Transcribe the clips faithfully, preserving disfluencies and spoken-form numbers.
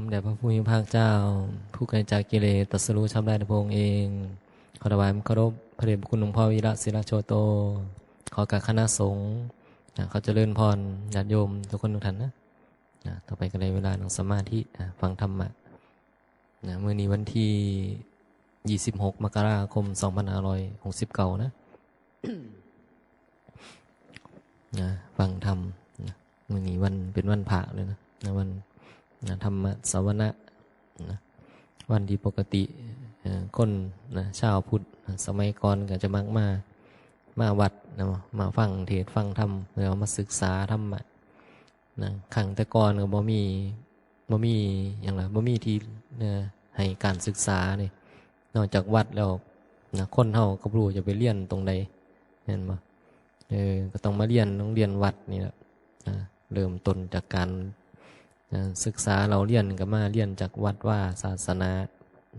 แด่พระผู้มีพระภาคเจ้า ผู้ไกลจากกิเลส ตรัสรู้ชอบได้ในพระองค์เอง ขอถวายความเคารพพระเดชพระคุณหลวงพ่อวีระศิลโชโต ขอกราบคณะสงฆ์ นะ ขอเจริญพรญาติโยมทุกคนทุกท่านนะ นะ ต่อไปก็ได้เวลานั่งสมาธิ อ่ะ ฟังธรรมะ นะ มื้อนี้วันที่ยี่สิบหก มกราคม สองพันห้าร้อยหกสิบเก้า นะ นะ ฟังธรรม นะ มื้อนี้วัน เป็นวันพระเลยนะ นะ วัน นะ ธรรมสวนะ นะ วันที่ปกติ เอ่อ คน นะ ชาวพุทธ นะ สมัยก่อนก็จะมักมา มาวัด นะ มาฟังเทศน์ฟังธรรม แล้วมาศึกษาธรรมะ นะ ครั้งแต่ก่อนก็บ่มี บ่มีหยังล่ะ บ่มีที่ นะ ให้การศึกษานี่ นอกจากวัดแล้ว นะ คนเฮาก็บ่รู้จะไปเรียนตรงใด แม่นบ่ เออ ก็ต้องมาเรียนโรงเรียนวัดนี่แหละ นะ เริ่มต้นจากการ นะ ศึกษาเล่าเรียนก็มาเรียนจากวัดวาศาสนา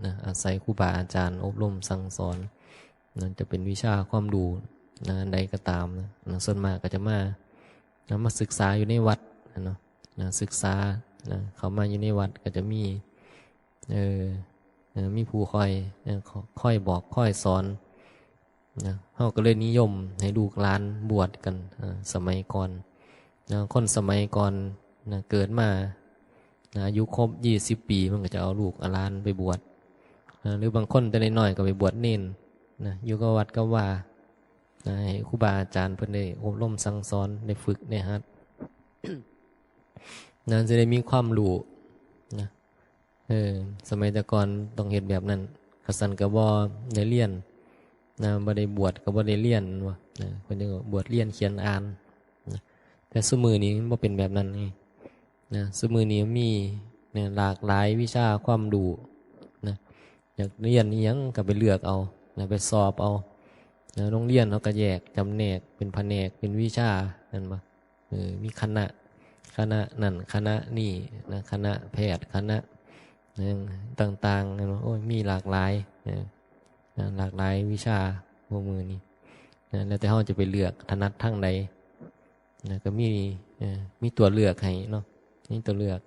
นะ อาศัยครูบาอาจารย์อบรมสั่งสอน นะ จะเป็นวิชาความรู้ นะ อันใดก็ตาม นะ นะ ส่วนมากก็จะมา นะ มาศึกษาอยู่ในวัด นะเนาะ นะ ศึกษา นะ เข้ามาอยู่ในวัดก็จะมี เออ เออ มีผู้คอย เออ ค- คอยบอก คอยสอน นะ เฮาก็เลยนิยมให้ลูกหลานบวชกัน อ่า สมัยก่อน นะ คนสมัยก่อน นะ เกิดมา นะ อายุครบยี่สิบปี มันก็จะเอาลูกเอาหลานไปบวช นะ หรือบางคนแต่น้อยๆก็ไปบวชเณร นะ อยู่กับวัดกับวา นะ ให้ครูบาอาจารย์เพิ่นได้อบรมสั่งสอน ได้ฝึก ได้หัด นะ จะได้มีความรู้ นะ เออ สมัยแต่ก่อนต้องเฮ็ดแบบนั้น คันซั้นก็บ่ได้เรียน นะ บ่ได้บวชก็บ่ได้เรียน ว่า นะ เพิ่นจะบวชเรียนเขียนอ่าน นะ แต่ซุมื้อนี้มันบ่เป็นแบบนั้นไง นะ ซุมื้อนี้มี นะ หลากหลายวิชาความรู้ นะ อยากเรียนอิหยังก็ไปเลือกเอา นะ ไปสอบเอา นะ โรงเรียนเขาก็แยกจำแนกเป็นแผนก เป็นวิชา นั่นบ่ เออ มีคณะ คณะนั่น คณะนี่ นะ คณะแพทย์ คณะ นะ ต่างๆ นะ โอ้ย มีหลากหลาย นะ นะ หลากหลายวิชา พวกมื้อนี้ นะ แล้วแต่เฮาจะไปเลือกถนัดทางใด นะ ก็มี เอ่อ มีตัวเลือกให้เนาะ มีตัวเลือก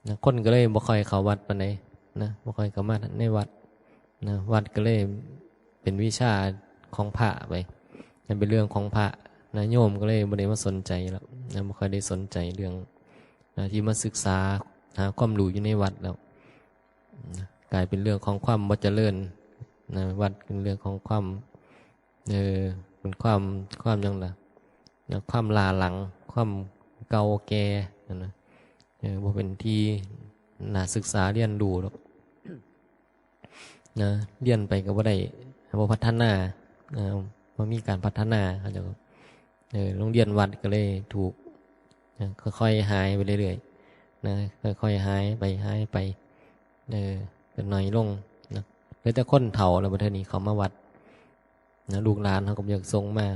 นะ คนก็เลยบ่ค่อยเข้าวัดปานใด นะ บ่ค่อยเข้ามาในวัด นะ วัดก็เลยเป็นวิชาของพระไป นั่นเป็นเรื่องของพระ นะ โยมก็เลยบ่ได้มาสนใจแล้ว นะ บ่ค่อยได้สนใจเรื่อง นะ ที่มาศึกษาหาความรู้อยู่ในวัดแล้ว นะ กลายเป็นเรื่องของความบ่เจริญ นะ วัดเป็นเรื่องของความ เออ เป็นความ ความหยังล่ะ นะ ความล้าหลัง ความเก่าแก่ นะ เออ บ่เป็นที่น่าศึกษาเรียนรู้ดอก นะ เรียนไปก็บ่ได้ บ่พัฒนา เอ่อ บ่มีการพัฒนา เขาเจ้า เออ โรงเรียนวัดก็เลยถูก นะ ค่อยๆหายไปเรื่อยๆ นะ ค่อยๆหายไป หายไป เออ ก็น้อยลง นะ เหลือแต่คนเฒ่าแล้วบัดเทื่อนี้เขามาวัด นะ ลูกหลานเขาก็บ่อยากส่งมา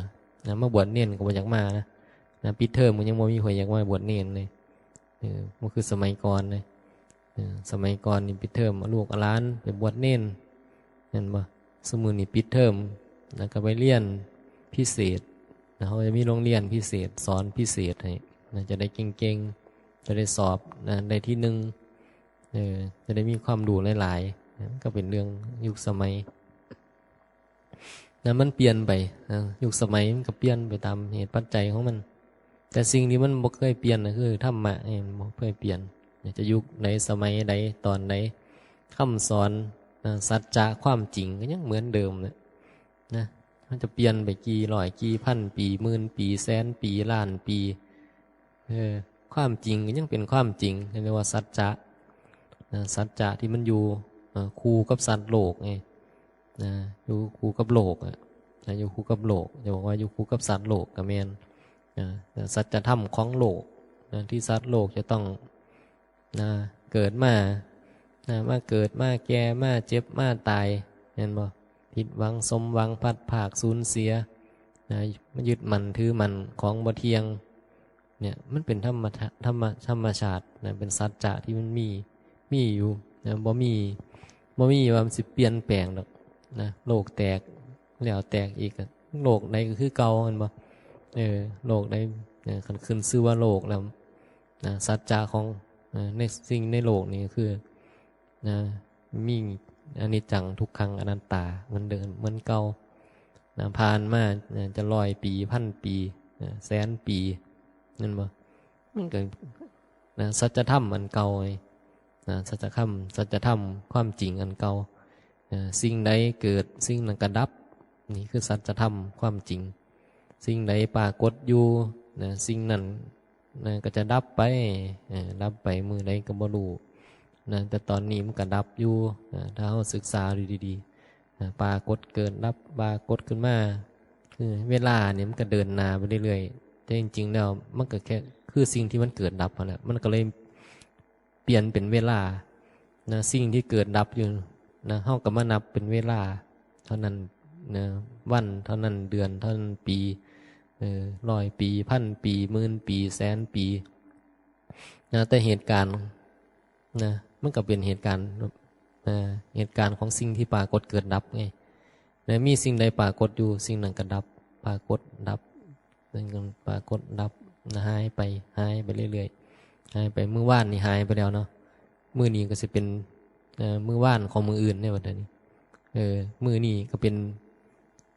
นะ มาบวชเณรก็บ่อยากมานะ นะ ปิดเทอมก็ยังบ่มีใครอยากมาบวชเณรเลย เออ บ่คือสมัยก่อนเลย เออ สมัยก่อนนี่ปิดเทอมเอาลูกเอาหลานไปบวชเณร แม่นบ่ ซุมื้อนี้ปิดเทอม แล้วก็ไปเรียนพิเศษ นะ เขาจะมีโรงเรียนพิเศษ สอนพิเศษให้ นะ จะได้เก่งๆ จะได้สอบ นะ ได้ที่หนึ่ง เออ จะได้มีความรู้หลายๆ นะ ก็เป็นเรื่องยุคสมัย นะ มันเปลี่ยนไป นะ ยุคสมัยมันก็เปลี่ยนไปตามเหตุปัจจัยของมัน แต่สิ่งที่มันบ่เคยเปลี่ยนก็คือธรรมะนี่มันบ่เคยเปลี่ยน จะยุคใดสมัยใดตอนใด คำสอน นะ สัจจะความจริงก็ยังเหมือนเดิมแหละ นะ มันจะเปลี่ยนไปกี่ร้อยกี่พันปี หมื่นปี แสนปี ล้านปี เออ ความจริงก็ยังเป็นความจริง เรียกว่าสัจจะ นะ สัจจะที่มันอยู่ เอ่อ คู่กับสัตว์โลกไง นะ อยู่คู่กับโลกอะ นะ อยู่คู่กับโลก จะบอกว่าอยู่คู่กับสัตว์โลกก็แม่น นะ แต่สัจธรรมของโลก นะ ที่สัตว์โลกจะต้อง นะ เกิดมา นะ มาเกิด มาแก่ มาเจ็บ มาตาย แม่นบ่ ผิดหวัง สมหวัง พลัดพราก สูญเสีย นะ มายึดมั่นถือมั่นของบ่เที่ยง เนี่ย มันเป็นธรรมะ ธรรมะ ธรรมชาติ นะ เป็นสัจจะที่มันมี มีอยู่ นะ บ่มี บ่มีว่ามันสิเปลี่ยนแปลงดอก นะ โลกแตก แล้วแตกอีกอะ โลกใดก็คือเก่า แม่นบ่ เออ โลกใด เออ คันขึ้นชื่อว่าโลกแล้ว นะ สัจจะของ นะ ในสิ่งในโลกนี้คือ นะ มีอนิจจังทุกขังอนัตตา มันเดินเหมือนเก่า นะ ผ่านมา นะ จะร้อยปี พันปี นะ แสนปี นั่นบ่ มันก็ นะ สัจธรรมอันเก่าไง นะ สัจธรรม สัจธรรม ความจริงอันเก่า นะ สิ่งใดเกิด สิ่งนั้นก็ดับ นี่คือสัจธรรม ความจริง สิ่งใดปรากฏอยู่ นะ สิ่งนั้น นะ ก็จะดับไป เออ ดับไปมื้อใดก็บ่รู้ นะ แต่ตอนนี้มันก็ดับอยู่ นะ ถ้าเราศึกษาดูดีๆ นะ ปรากฏเกิดดับ ปรากฏขึ้นมา คือเวลาเนี่ยมันก็เดินหน้าไปเรื่อยๆ แต่จริงๆ แล้วมันก็แค่คือสิ่งที่มันเกิดดับนั่นแหละ มันก็เลยเปลี่ยนเป็นเวลา นะ สิ่งที่เกิดดับอยู่ นะ เราก็มานับเป็นเวลาเท่านั้น นะ วันเท่านั้น เดือนเท่านั้น ปี เออ ร้อยปี พันปี หมื่นปี แสนปี นะ แต่เหตุการณ์ นะ มันก็เป็นเหตุการณ์ นะ เหตุการณ์ของสิ่งที่ปรากฏเกิดดับไง นะ มีสิ่งใดปรากฏอยู่ สิ่งนั้นก็ดับ ปรากฏดับ นั่นก็ปรากฏดับ นะ หายไป หายไปเรื่อยๆ หายไป มื้อวานนี่หายไปแล้วเนาะ มื้อนี้ก็สิเป็น เอ่อ มื้อวานของมื้ออื่นเนี่ย บัดนี้ เออ มื้อนี้ก็เป็น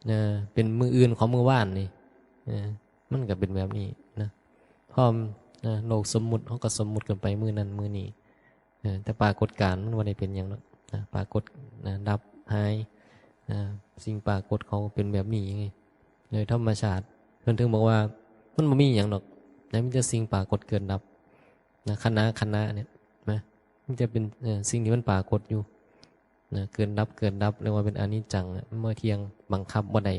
เอ่อ เป็นมื้ออื่นของมื้อวานนี่ เออ มันก็เป็นแบบนี้นะ พร้อม นะ โลกสมมุติ เราก็สมมุติกันไป มื้อนั้นมื้อนี้ เออ แต่ปรากฏการณ์มันบ่ได้เป็นหยังหรอก นะ ปรากฏ นะ ดับ หาย นะ สิ่งปรากฏเขาเป็นแบบนี้ไง โดยธรรมชาติ เพิ่นถึงบอกว่า มันบ่มีหยังดอก นะ มีแต่สิ่งปรากฏเกิดดับ นะ ขณะ ขณะเนี่ย นะ มันจะเป็น เอ่อ สิ่งที่มันปรากฏอยู่ นะ เกิดดับ เกิดดับ เรียกว่าเป็นอนิจจัง นะ มันบ่เที่ยง บังคับบ่ได้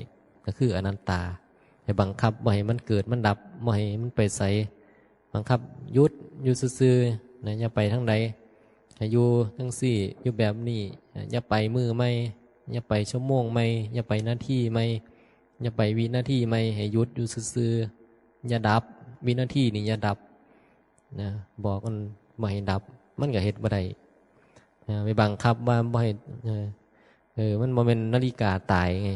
ก็คืออนัตตา ให้บังคับบ่ให้มันเกิด มันดับ บ่ให้มันไปไส บังคับหยุดอยู่ซื่อๆ นะ อย่าไปทางใด ให้อยู่จั่งซี้ อยู่แบบนี้ นะ อย่าไปมื้อใหม่ อย่าไปชั่วโมงใหม่ อย่าไปนาทีใหม่ อย่าไปวินาทีใหม่ ให้หยุดอยู่ซื่อๆ อย่าดับ วินาทีนี้อย่าดับ นะ บอกมันบ่ให้ดับ มันก็เฮ็ดบ่ได้ นะ ไปบังคับว่าบ่ให้ เออ เออ มันบ่แม่นนาฬิกาตายไง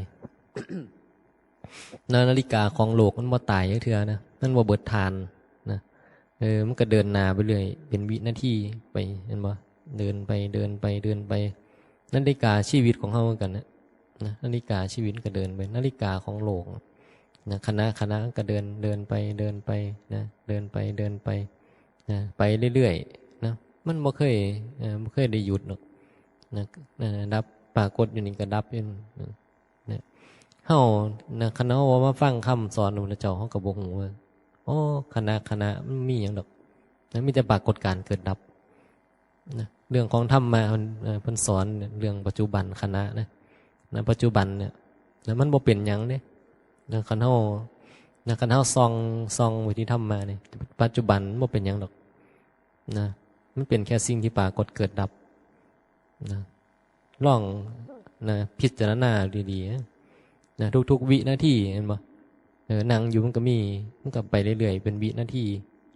นะ นาฬิกาของโลกมันบ่ตายจักเทื่อนะ มันบ่เบิดถ่านนะ เออ มันก็เดินหน้าไปเรื่อย เป็นวินาทีไป เห็นบ่ เดินไป เดินไป เดินไป นาฬิกาชีวิตของเราเหมือนกันนะ นะ นาฬิกาชีวิตก็เดินไป นาฬิกาของโลก นะ ขณะ ขณะก็เดิน เดินไป เดินไป นะ เดินไป เดินไป นะ ไปเรื่อยๆ นะ มันบ่เคย เอ่อ บ่เคยได้หยุดหรอก นะ นะ ดับ ปรากฏอยู่นี่ก็ดับอยู่ นะ เฮา นะ คันเฮาบ่มาฟังคำสอนของพระเจ้า เฮาก็บ่ฮู้ว่า โอ้ ขณะ ขณะ มันมีหยังดอก นะ มีแต่ปรากฏการณ์เกิดดับ นะ เรื่องของธรรมะ เพิ่น เอ่อ เพิ่นสอนเรื่องปัจจุบันขณะนะ นะ ปัจจุบันเนี่ย นะ มันบ่เป็นหยังเด้ นะ คันเฮา นะ คันเฮาส่อง ส่องไปที่ธรรมะนี่ ปัจจุบันมันบ่เป็นหยังดอก นะ มันเป็นแค่สิ่งที่ปรากฏเกิดดับ นะ ลอง นะ พิจารณาดีๆ นะ ทุกๆ วินาที เห็นบ่ เออ นั่งอยู่มันก็มี มันก็ไปเรื่อยๆ เป็นวินาที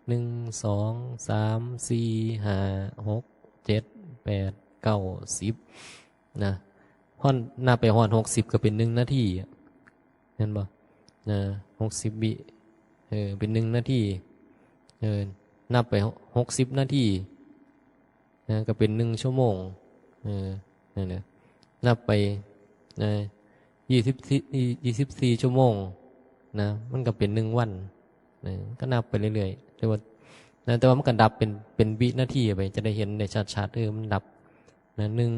หนึ่ง สอง สาม สี่ ห้า หก เจ็ด แปด เก้า สิบ นะ ฮอด นับไปฮอด หกสิบ ก็เป็นหนึ่งนาทีอะ เห็นบ่ นะ หกสิบ วิ เออ เป็นหนึ่งนาที เออ นับไป หกสิบ นาที นะ ก็เป็นหนึ่งชั่วโมง เออ นั่นแหละ นับไป นะ ยี่สิบสี่ ยี่สิบสี่ ชั่วโมง นะ มันก็เป็นหนึ่งวัน นะ ก็นับไปเรื่อยๆ แต่ว่า นะ แต่ว่ามันก็ดับเป็น เป็นวินาทีไป จะได้เห็นได้ชัดๆ เออ มันดับ นะ หนึ่ง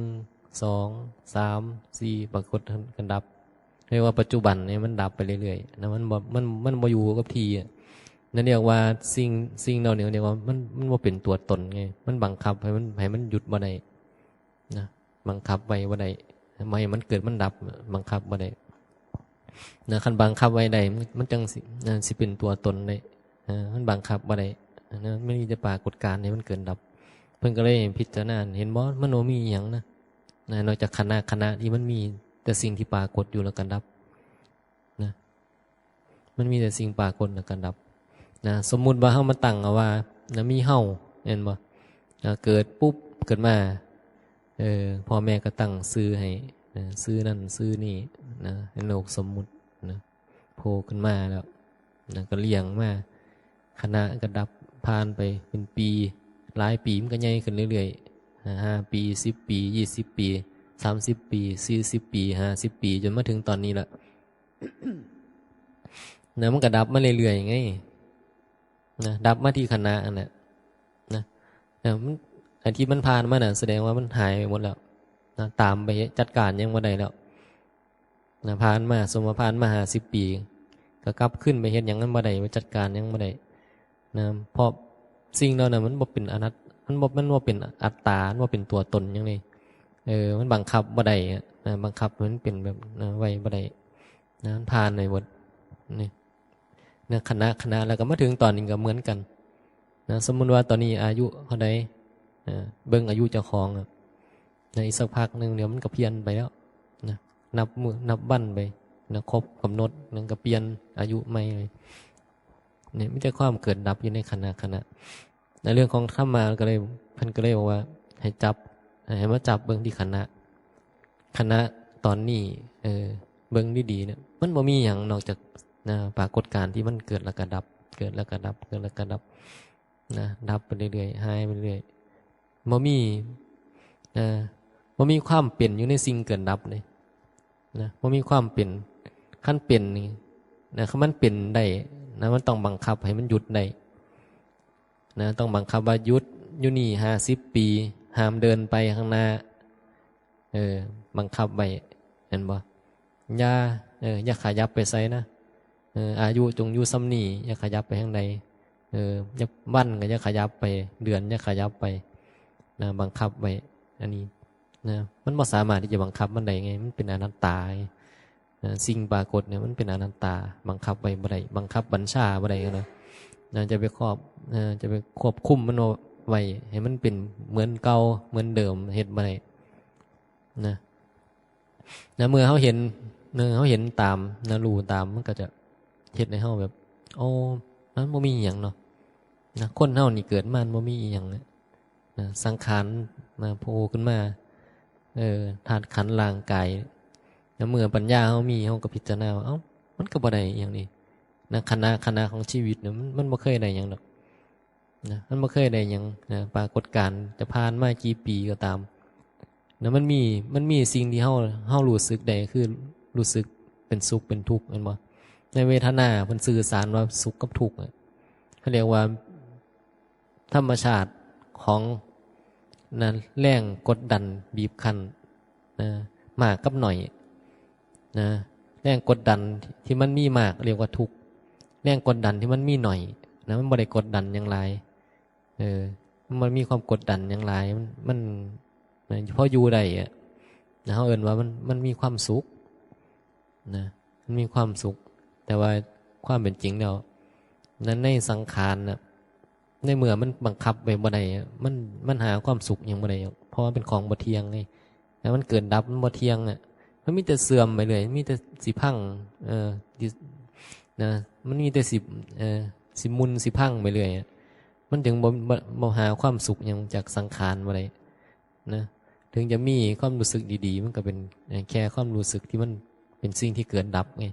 สอง สาม สี่ ปรากฏกันดับ เรียกว่าปัจจุบันเนี่ยมันดับไปเรื่อยๆ นะ มันบ่ มัน มันบ่อยู่กับที่อะ นั่นเรียกว่าสิ่ง สิ่งเหล่านี้เรียกว่ามัน มันบ่เป็นตัวตนไง มันบังคับให้มัน ให้มันหยุดบ่ได้ นะ บังคับไว้บ่ได้ บ่ให้มันเกิดมันดับ บังคับบ่ได้ นะ คันบังคับไว้ได้ มัน มันจั่งสิ นะ สิเป็นตัวตนได้ เออ มันบังคับบ่ได้ นะ มันมีแต่ปรากฏการณ์ให้มันเกิดดับ เพิ่นก็เลยพิจารณา เห็นบ่ มันบ่มีอิหยังนะ นะ นอกจากขณะ ขณะที่มันมีแต่สิ่งที่ปรากฏอยู่แล้วก็ดับ นะ มันมีแต่สิ่งปรากฏแล้วก็ดับ นะ สมมุติว่าเฮามาตั้งเอาว่า นะ มีเฮา แม่นบ่ นะ เกิดปุ๊บ เกิดมา เออ พ่อแม่ก็ตั้งชื่อให้ นะ ชื่อนั่นชื่อนี่ นะ ในโลกสมมุติ นะ โผล่ขึ้นมาแล้ว นะ ก็เลี้ยงมา ขณะก็ดับ ผ่านไปเป็นปี หลายปีมันก็ใหญ่ขึ้นเรื่อยๆ ห้าปี สิบปี ยี่สิบปี สามสิบปี สี่สิบปี ห้าสิบปี จนมาถึงตอนนี้ละ นะ มันก็ดับมาเรื่อยๆไง นะ ดับมาที่ขณะนั่นแหละ นะ นะ มัน อันที่มันผ่านมาน่ะ แสดงว่ามันหายไปหมดแล้ว นะ ตามไปจัดการหยังบ่ได้แล้ว นะ ผ่านมา สมมติว่าผ่านมาห้าสิบปี ก็กลับขึ้นไปเฮ็ดหยังมันบ่ได้ ไปจัดการหยังบ่ได้ นะ เพราะสิ่งเหล่านั้นมันบ่เป็นอนัต มันบ่ มันบ่เป็นอัตตา มันบ่เป็นตัวตนหยังเลย เออ มันบังคับบ่ได้อะ นะ บังคับมันเป็นแบบ นะ ไว้บ่ได้ นะ มันผ่านไปหมด นี่ นะ ขณะ ขณะ แล้วก็มาถึงตอนนี้ก็เหมือนกัน นะ สมมุติว่าตอนนี้อายุเท่าใด อ่า เบิ่งอายุเจ้าของอะ นะ อีกสักพักหนึ่งเดี๋ยวมันก็เพี้ยนไปแล้ว นะ นับมื้อ นับวันไป นะ ครบกำหนด มันก็เปลี่ยนอายุใหม่เลย เนี่ย มีแต่ความเกิดดับอยู่ในขณะ ขณะ ในเรื่องของธรรมะก็เลย เพิ่นก็เลยบอกว่า ให้จับ ให้มาจับเบิ่งที่ขณะ ขณะตอนนี้ เออ เบิ่งดีๆเนี่ย มันบ่มีหยังนอกจาก นะ ปรากฏการณ์ที่มันเกิดแล้วก็ดับ เกิดแล้วก็ดับ เกิดแล้วก็ดับ นะ ดับไปเรื่อยๆ หายไปเรื่อย บ่มี นะ บ่มีความเป็นอยู่ในสิ่งเกิดดับเลย นะ บ่มีความเป็น คันเป็นนี่ นะ คันมันเป็นได้ นะ มันต้องบังคับให้มันหยุดได้ นะ ต้องบังคับว่าหยุดอยู่นี่ห้าสิบปี ห้ามเดินไปข้างหน้า เออ บังคับไว้ เห็นบ่ อย่า เออ อย่าขยับไปไสนะ เออ อายุจงอยู่ส่ำนี้ อย่าขยับไปทางใด เออ อย่า วันก็อย่าขยับไป เดือนอย่าขยับไป นะ บังคับไว้ อันนี้ นะ มันบ่สามารถที่จะบังคับมันได้ไง มันเป็นอนัตตาไง นะ สิ่งปรากฏเนี่ยมันเป็นอนัตตา บังคับไว้บ่ได้ บังคับบัญชาบ่ได้นะ นะ จะไปครอบ นะ จะไปควบคุมมันไว้ ให้มันเป็นเหมือนเก่า เหมือนเดิม เฮ็ดบ่ได้ นะ นะ เมื่อเฮาเห็น เมื่อเฮาเห็นตาม นะ รู้ตาม มันก็จะเฮ็ดให้เฮาแบบ โอ้ มันบ่มีอิหยังเนาะ นะ คนเฮานี่เกิดมามันบ่มีอิหยังนะ นะ สังขารมาโผล่ขึ้นมา เออ ธาตุขันธ์ร่างกาย นะ เมื่อปัญญาเฮามี เฮาก็พิจารณาว่า เอ้า มันก็บ่ได้อิหยังนี่ นะ ขณะ ขณะของชีวิตเนี่ย มัน มันบ่เคยได้หยังดอก นะ มันบ่เคยได้หยัง นะ ปรากฏการณ์จะผ่านมากี่ปีก็ตาม นะ มันมี มันมีสิ่งที่เฮา เฮารู้สึกได้ คือรู้สึกเป็นสุขเป็นทุกข์ แม่นบ่ ในเวทนาเพิ่นสื่อสารว่าสุขกับทุกข์อะ เขาเรียกว่าธรรมชาติของ นะ แรงกดดันบีบคั้น นะ มากกับน้อย นะ แรงกดดันที่มันมีมากเรียกว่าทุกข์ แรงกดดันที่มันมีน้อย นะ มันบ่ได้กดดันหยังหลาย เออ มันมีความกดดันหยังหลาย มัน มัน นะ พออยู่ได้อะ นะ เฮาเอิ้นว่ามัน มันมีความสุข นะ มันมีความสุข แต่ว่าความเป็นจริงแล้ว นั้นในสังขารน่ะ ในเมื่อมันบังคับไว้บ่ได้อะ มัน มันหาความสุขหยังบ่ได้อะ เพราะว่าเป็นของบ่เที่ยงไง แล้วมันเกิดดับมันบ่เที่ยงน่ะ มันมีแต่เสื่อมไปเรื่อย มีแต่สิพัง เออ ดิ นะ มันมีแต่สิ เออ สิมุนสิพังไปเรื่อยอะ มันจึงบ่ บ่ บ่หาความสุขหยังจากสังขารบ่ได้ นะ ถึงจะมีความรู้สึกดีๆ มันก็เป็น เอ่อ แค่ความรู้สึกที่มันเป็นสิ่งที่เกิดดับไง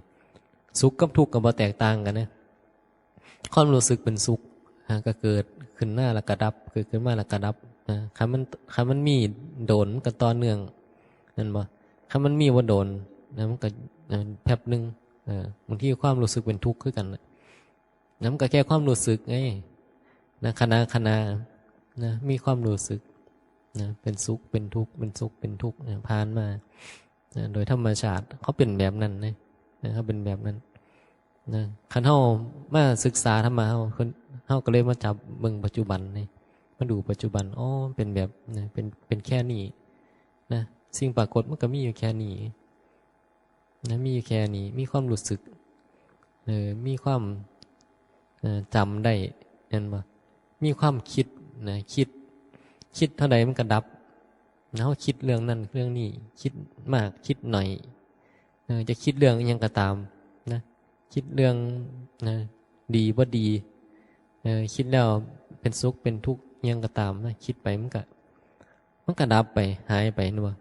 สุขกับทุกข์ก็บ่แตกต่างกันนะ ความรู้สึกเป็นสุข อ่า ก็เกิดขึ้นมาแล้วก็ดับ เกิดขึ้นมาแล้วก็ดับ อ่า คันมัน คันมันมีโดน มันก็ต่อเนื่อง แม่นบ่ คันมันมีบ่โดน นะ มันก็ อ่า แป๊บหนึ่ง เออ บางทีความรู้สึกเป็นทุกข์คือกันน่ะ นะ มันก็แค่ความรู้สึกไง นะ ขณะ ขณะ นะ มีความรู้สึก นะ เป็นสุข เป็นทุกข์ เป็นสุข เป็นทุกข์ นะ ผ่านมา นะ โดยธรรมชาติ เขาเป็นแบบนั้นนะ นะ เขาเป็นแบบนั้น นะ คันเฮามาศึกษาธรรมะ เฮา เฮาก็เลยมาจับเบิ่งปัจจุบันนี่ มาดูปัจจุบัน อ๋อ เป็นแบบ นะ เป็น เป็นแค่นี้ นะ สิ่งปรากฏมันก็มีอยู่แค่นี้ นะ มีอยู่แค่นี้ มีความรู้สึก เออ มีความ เอ่อ จำได้ แม่นบ่ มีความคิด นะ คิด คิดเท่าใดมันก็ดับ นะ เฮาคิดเรื่องนั้นเรื่องนี้ คิดมาก คิดน้อย เออ จะคิดเรื่องอิหยังก็ตาม นะ คิดเรื่อง นะ ดีบ่ดี เออ คิดแล้วเป็นสุขเป็นทุกข์อิหยังก็ตาม นะ คิดไปมันก็ มันก็ดับไป หายไป แม่นบ่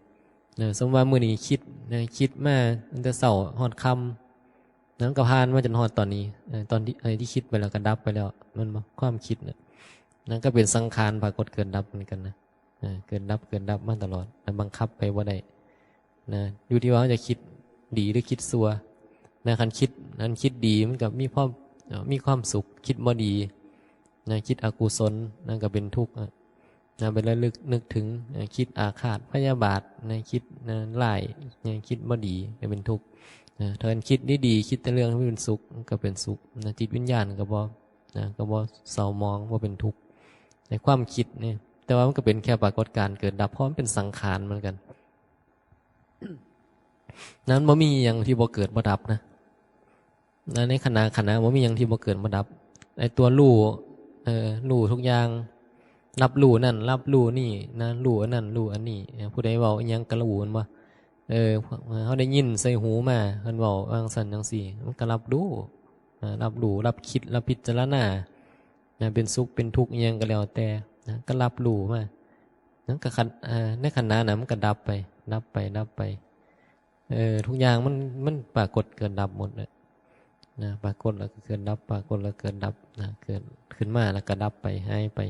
เออ สมมุติว่ามื้อนี้คิด นะ คิดมาตั้งแต่เช้าฮอดค่ำ นะ มันก็ผ่านมาจนฮอดตอนนี้ เออ ตอนที่ ไอ้ที่คิดไปแล้วก็ดับไปแล้ว แม่นบ่ ความคิดน่ะ นั่นก็เป็นสังขารปรากฏเกิดดับเหมือนกันนะ อ่า เกิดดับ เกิดดับมาตลอดนะ บังคับไปบ่ได้นะ อยู่ที่ว่าเราจะคิดดีหรือคิดชั่วนะ คันคิด คันคิดดีมันก็มีความ เอ่อ มีความสุข คิดบ่ดีนะ คิดอกุศลนั่นก็เป็นทุกข์อะนะ เป็นระลึกนึกถึง เอ่อ คิดอาฆาตพยาบาทนะ คิดนะ ร้ายนะ คิดบ่ดีก็เป็นทุกข์นะ ถ้าคันคิดดีๆ คิดแต่เรื่องที่เป็นสุขก็เป็นสุขนะ จิตวิญญาณก็บ่นะ ก็บ่เศร้าหมอง บ่เป็นทุกข์ ในความคิดเนี่ย แต่ว่ามันก็เป็นแค่ปรากฏการณ์เกิดดับ เพราะมันเป็นสังขารเหมือนกัน นั้นบ่มีอย่างที่บ่เกิดบ่ดับนะ นะ ในขณะขณะบ่มีอย่างที่บ่เกิดบ่ดับ ไอ้ตัวรู้ เอ่อ รู้ทุกอย่าง รับรู้นั่น รับรู้นี่นะ รู้อันนั้น รู้อันนี้นะ ผู้ใดเว้าอิหยังก็รู้มันบ่ เออ เฮาได้ยินใส่หูมา เพิ่นเว้าว่าจั่งซั้นจั่งซี้ มันก็รับรู้ อ่า รับรู้ รับคิด รับพิจารณา นะ เป็นสุข เป็นทุกข์อิหยังก็แล้วแต่นะ ก็รับรู้มา นั่นก็ขัน อ่า ในขณะนั้นมันก็ดับไป ดับไป ดับไป เออ ทุกอย่างมัน มันปรากฏเกิดดับหมดเลยนะ ปรากฏแล้วก็เกิดดับ ปรากฏแล้วเกิดดับนะ เกิดขึ้นมาแล้วก็ดับไป หายไป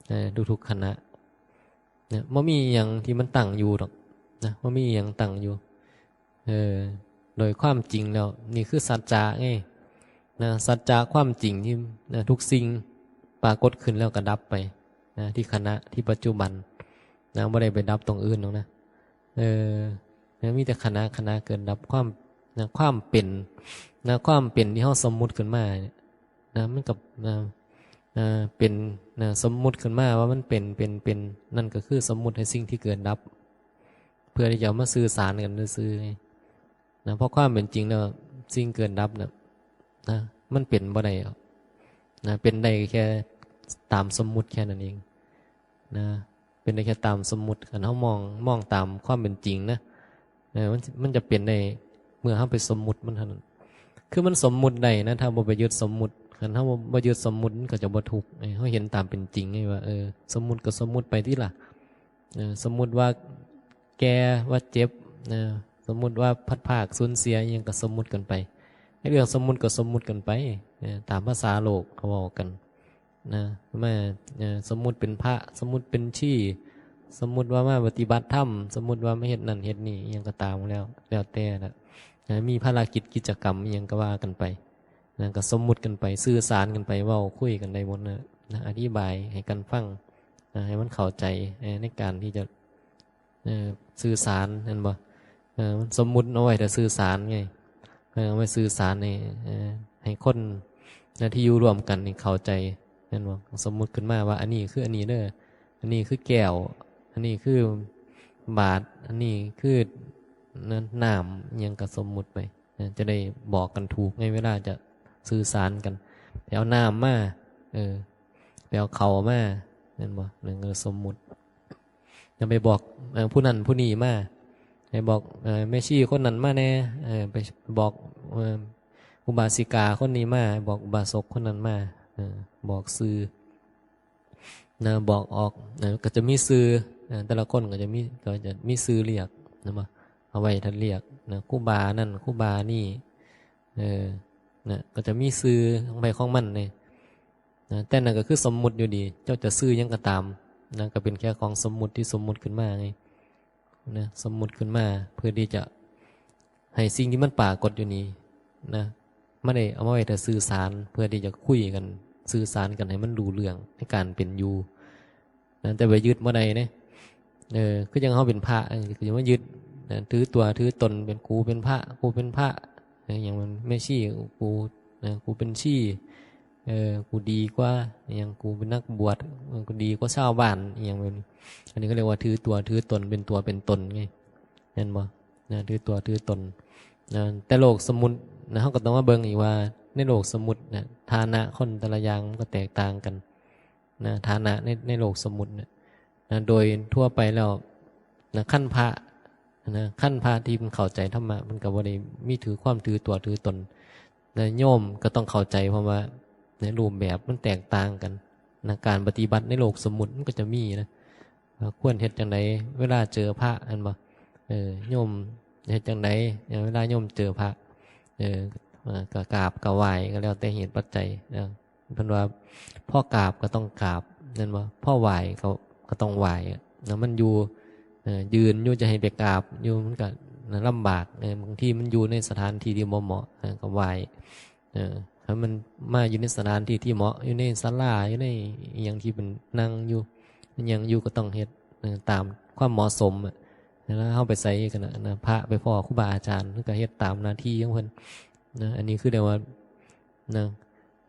เออ ทุกๆขณะนะ บ่มีหยังที่มันตั้งอยู่ดอกนะ บ่มีหยังตั้งอยู่ เออ โดยความจริงแล้ว นี่คือสัจจะไงนะ สัจจะความจริงที่นะ ทุกสิ่งปรากฏขึ้นแล้วก็ดับไปนะ ที่ขณะ ที่ปัจจุบันนะ บ่ได้ไปดับตรงอื่นหรอกนะ เออ นะ มีแต่ขณะ ขณะเกิดดับ ความนะ ความเป็นนะ ความเป็นที่เฮาสมมุติขึ้นมาเนี่ยนะ มันกับนะ อ่า เป็นนะ สมมุติขึ้นมาว่ามันเป็น เป็น เป็น นั่นก็คือสมมุติให้สิ่งที่เกิดดับ เพื่อที่จะเอามาสื่อสารกันซื่อๆไงนะ เพราะความเป็นจริงแล้ว สิ่งเกิดดับนะ นะ มันเป็นบ่ได้หรอกนะ เป็นได้แค่ตามสมมุติแค่นั้นเองนะ เป็นได้แค่ตามสมมุติ คันเฮามอง มองตามความเป็นจริงนะ เออ มัน มันจะเป็นได้เมื่อเฮาไปสมมุติมันเท่านั้น คือมันสมมุติได้นะ ถ้าบ่ไปยึดสมมุติ คันเฮาบ่ยึดสมมุติมันก็จะบ่ทุกข์ เออ เฮาเห็นตามเป็นจริงไงว่า เออ สมมุติก็สมมุติไปติล่ะ เออ สมมุติว่าแก่ ว่าเจ็บนะ สมมุติว่าพลัดพรากสูญเสียอิหยังก็สมมุติกันไป ไอ้เรื่องสมมุติก็สมมุติกันไป เออ ตามภาษาโลกเขาเว้ากันนะ มา เออ สมมุติเป็นพระ สมมุติเป็นชี สมมุติว่ามาปฏิบัติธรรม สมมุติว่ามาเฮ็ดนั่นเฮ็ดนี่อิหยังก็ตามแล้ว แล้วแต่ละนะ มีภารกิจกิจกรรมอิหยังก็ว่ากันไปนะ ก็สมมุติกันไป สื่อสารกันไป เว้าคุยกันได้หมดนะ นะ อธิบายให้กันฟังนะ ให้มันเข้าใจ เออ ในการที่จะ เอ่อ สื่อสาร แม่นบ่ เอ่อ มันสมมุติเอาไว้แต่สื่อสารไง เอ่อ เอาไว้สื่อสารให้ เอ่อ ให้คนนะ ที่อยู่ร่วมกันนี่เข้าใจ แม่นบ่ สมมุติขึ้นมาว่า อันนี้คืออันนี้เด้อ อันนี้คือแก้ว อันนี้คือบาตร อันนี้คือน้ำ น้ำอิหยังก็สมมุติไปนะ จะได้บอกกันถูกไง เวลาจะสื่อสารกัน ไปเอาน้ำมา เออ ไปเอาข้าวมา แม่นบ่ นั่นก็สมมุติ อย่าไปบอก เอ่อ ผู้นั้นผู้นี้มา ไปบอก เอ่อ แม่ชีคนนั้นมาแน่ เอ่อ ไปบอก เอ่อ อุบาสิกาคนนี้มา บอกอุบาสกคนนั้นมา เอ่อ บอกชื่อนะ บอกออกนะ ก็จะมีชื่อนะ แต่ละคนก็จะมี ก็จะมีชื่อเรียกนะ มาเอาไว้ท่านเรียกนะ ครูบานั่น ครูบานี่ เออ นะ ก็จะมีชื่อของไผของมันเนี่ยนะ แต่นั่นก็คือสมมุติอยู่ดี เจ้าจะชื่อหยังก็ตามนะ ก็เป็นแค่ของสมมุติที่สมมุติขึ้นมาไงนะ สมมุติขึ้นมาเพื่อที่จะให้สิ่งที่มันปรากฏอยู่นี้นะ มันได้เอามาไว้แต่สื่อสาร เพื่อที่จะคุยกัน สื่อสารกันให้มันรู้เรื่องในการเป็นอยู่นะ แต่ไปยึดบ่ได้เนี่ย เออ คือจั่งเฮาเป็นพระ เออ ก็อย่ามายึดนะ ถือตัวถือตนเป็นกูเป็นพระ กูเป็นพระ เออ อย่างมันแม่ชีกูนะ กูเป็นชี เออ กูดีกว่า อย่างกูเป็นนักบวช เออ กูดีกว่าชาวบ้าน อย่างแบบนี้ อันนี้ก็เรียกว่าถือตัวถือตนเป็นตัวเป็นตนไง แม่นบ่นะ ถือตัวถือตนนะ แต่โลกสมมุตินะ เฮาก็ต้องมาเบิ่งอีกว่า ในโลกสมมุตินะ ฐานะคนแต่ละอย่างมันก็แตกต่างกันนะ ฐานะใน ในโลกสมมุตินะ นะ โดยทั่วไปแล้วนะ คันพระนะ คันพระที่มันเข้าใจธรรมะ มันก็บ่ได้มีถือความถือตัวถือตนนะ โยมก็ต้องเข้าใจ เพราะว่าในรูปแบบมันแตกต่างกันนะ การปฏิบัติในโลกสมมุติมันก็จะมีนะ ว่าควรเฮ็ดจั่งใดเวลาเจอพระ แม่นบ่ เออ โยมเฮ็ดจั่งใดเวลาโยมเจอพระ เออ เอ่อ ก็กราบก็ไหว้ ก็แล้วแต่เหตุปัจจัย เออ เพิ่นว่าพอกราบก็ต้องกราบ นั่นว่าพ่อไหว้ก็ก็ต้องไหว้อะนะ มันอยู่เอ่อยืนอยู่จะให้ไปกราบอยู่มันก็นะลำบากเออบางทีมันอยู่ในสถานที่ที่บ่เหมาะเออก็ไหว้เออถ้ามันมาอยู่ในสถานที่ที่เหมาะอยู่ในศาลาอยู่ในอหย่างที่เป็นนั่งอยู่มันยังอยู่ก็ต้องเฮ็ดเออตามความเหมาะสมอะแล้วเฮาไปไสก็นะนะพระไปพ้อครูบาอาจารย์เพิ่นก็เฮ็ดตามหน้าที่ของเพิ่นนะอันนี้คือเรียกว่านะ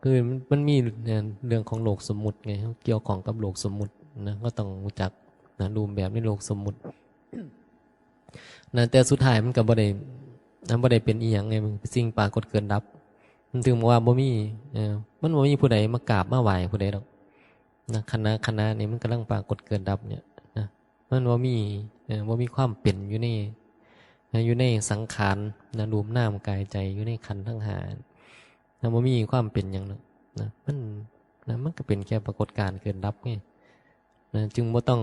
คือมันมันมีเนี่ยเรื่องของโลกสมมุติไงเกี่ยวข้องกับโลกสมมุตินะก็ต้องรู้จักนะรูปแบบในโลกสมมุตินะแต่สุดท้ายมันก็บ่ได้นะบ่ได้เป็นอีหยังไงมันเป็นสิ่งปรากฏเกิดดับ มันถึงบอกว่าบ่มีเออมันบ่มีผู้ใดมากราบมาไหว้ผู้ใดดอกนะขันธ์ขันธ์นี่มันกำลังปรากฏเกิดดับเนี่ยนะมันบ่มีเออบ่มีความเป็นอยู่ในอยู่ในสังขารนะรูปนามกายใจอยู่ในขันธ์ทั้งห้า นะบ่มีความเป็นหยังเนาะนะมันนะมันก็เป็นแค่ปรากฏการณ์เกิดดับไงนะจึงบ่ต้อง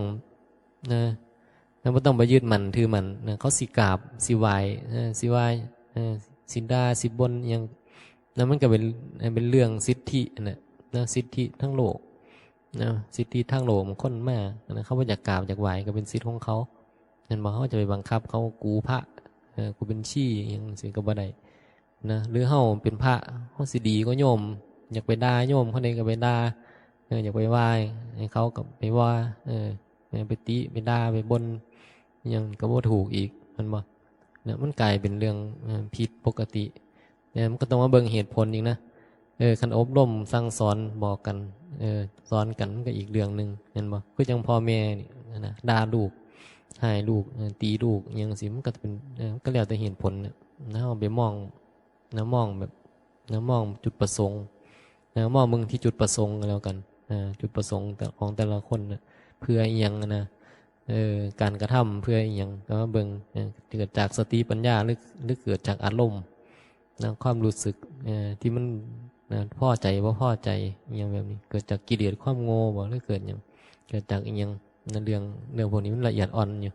นะนะบ่ต้องไปยึดมั่นถือมั่นนะเขาสิกราบสิไหว้นะสิไหว้นะสิด่าสิบ่นอิหยังนะมันก็เป็นเป็นเรื่องสิทธินะนะสิทธิทั้งโลกนะสิทธิทั้งโลกของคนมานะเขาบ่อยากกราบอยากไหว้ก็เป็นสิทธิของเขาแม่นบ่ เขาจะไปบังคับเขากูพระเออกูเป็นชีอิหยังจั่งซี้ก็บ่ได้ นะหรือเฮาเป็นพระเฮาสิดีกว่าโยม อยากไปด่าโยมคนใดก็ไปด่าเอออยากไปไหว้ให้เขาก็ไปว่าเออเออไปติไปด่าไปบ่นอิหยังก็บ่ถูกอีกแม่นบ่เนี่ยมันกลายเป็นเรื่องเออผิดปกติเนี่ยมันก็ต้องมาเบิ่งเหตุผลอีกนะเออคันอบรมสั่งสอนบอกกันเออสอนกันมันก็อีกเรื่องหนึ่งแม่นบ่คือจั่งพ่อแม่นี่นะด่าลูกให้ลูกเออตีลูกอิหยังจั่งซี้มันก็เป็นเออมันก็แล้วแต่เหตุผลนะนะเฮาไปมอง นะมองแบบนะมองจุดประสงค์นะมองเบิ่งที่จุดประสงค์ก็แล้วกันนะจุดประสงค์แต่ของแต่ละคนนะเพื่ออิหยังนะเออการกระทำเพื่ออิหยังก็มาเบิ่งนะเกิดจากสติปัญญาหรือหรือเกิดจากอารมณ์นะความรู้สึกเออที่มันนะพอใจบ่พอใจอิหยังแบบนี้ เกิดจากกิเลสความโง่บ่หรือเกิดหยังเกิดจากอิหยังนะเรื่องเรื่องพวกนี้มันละเอียดอ่อนอยู่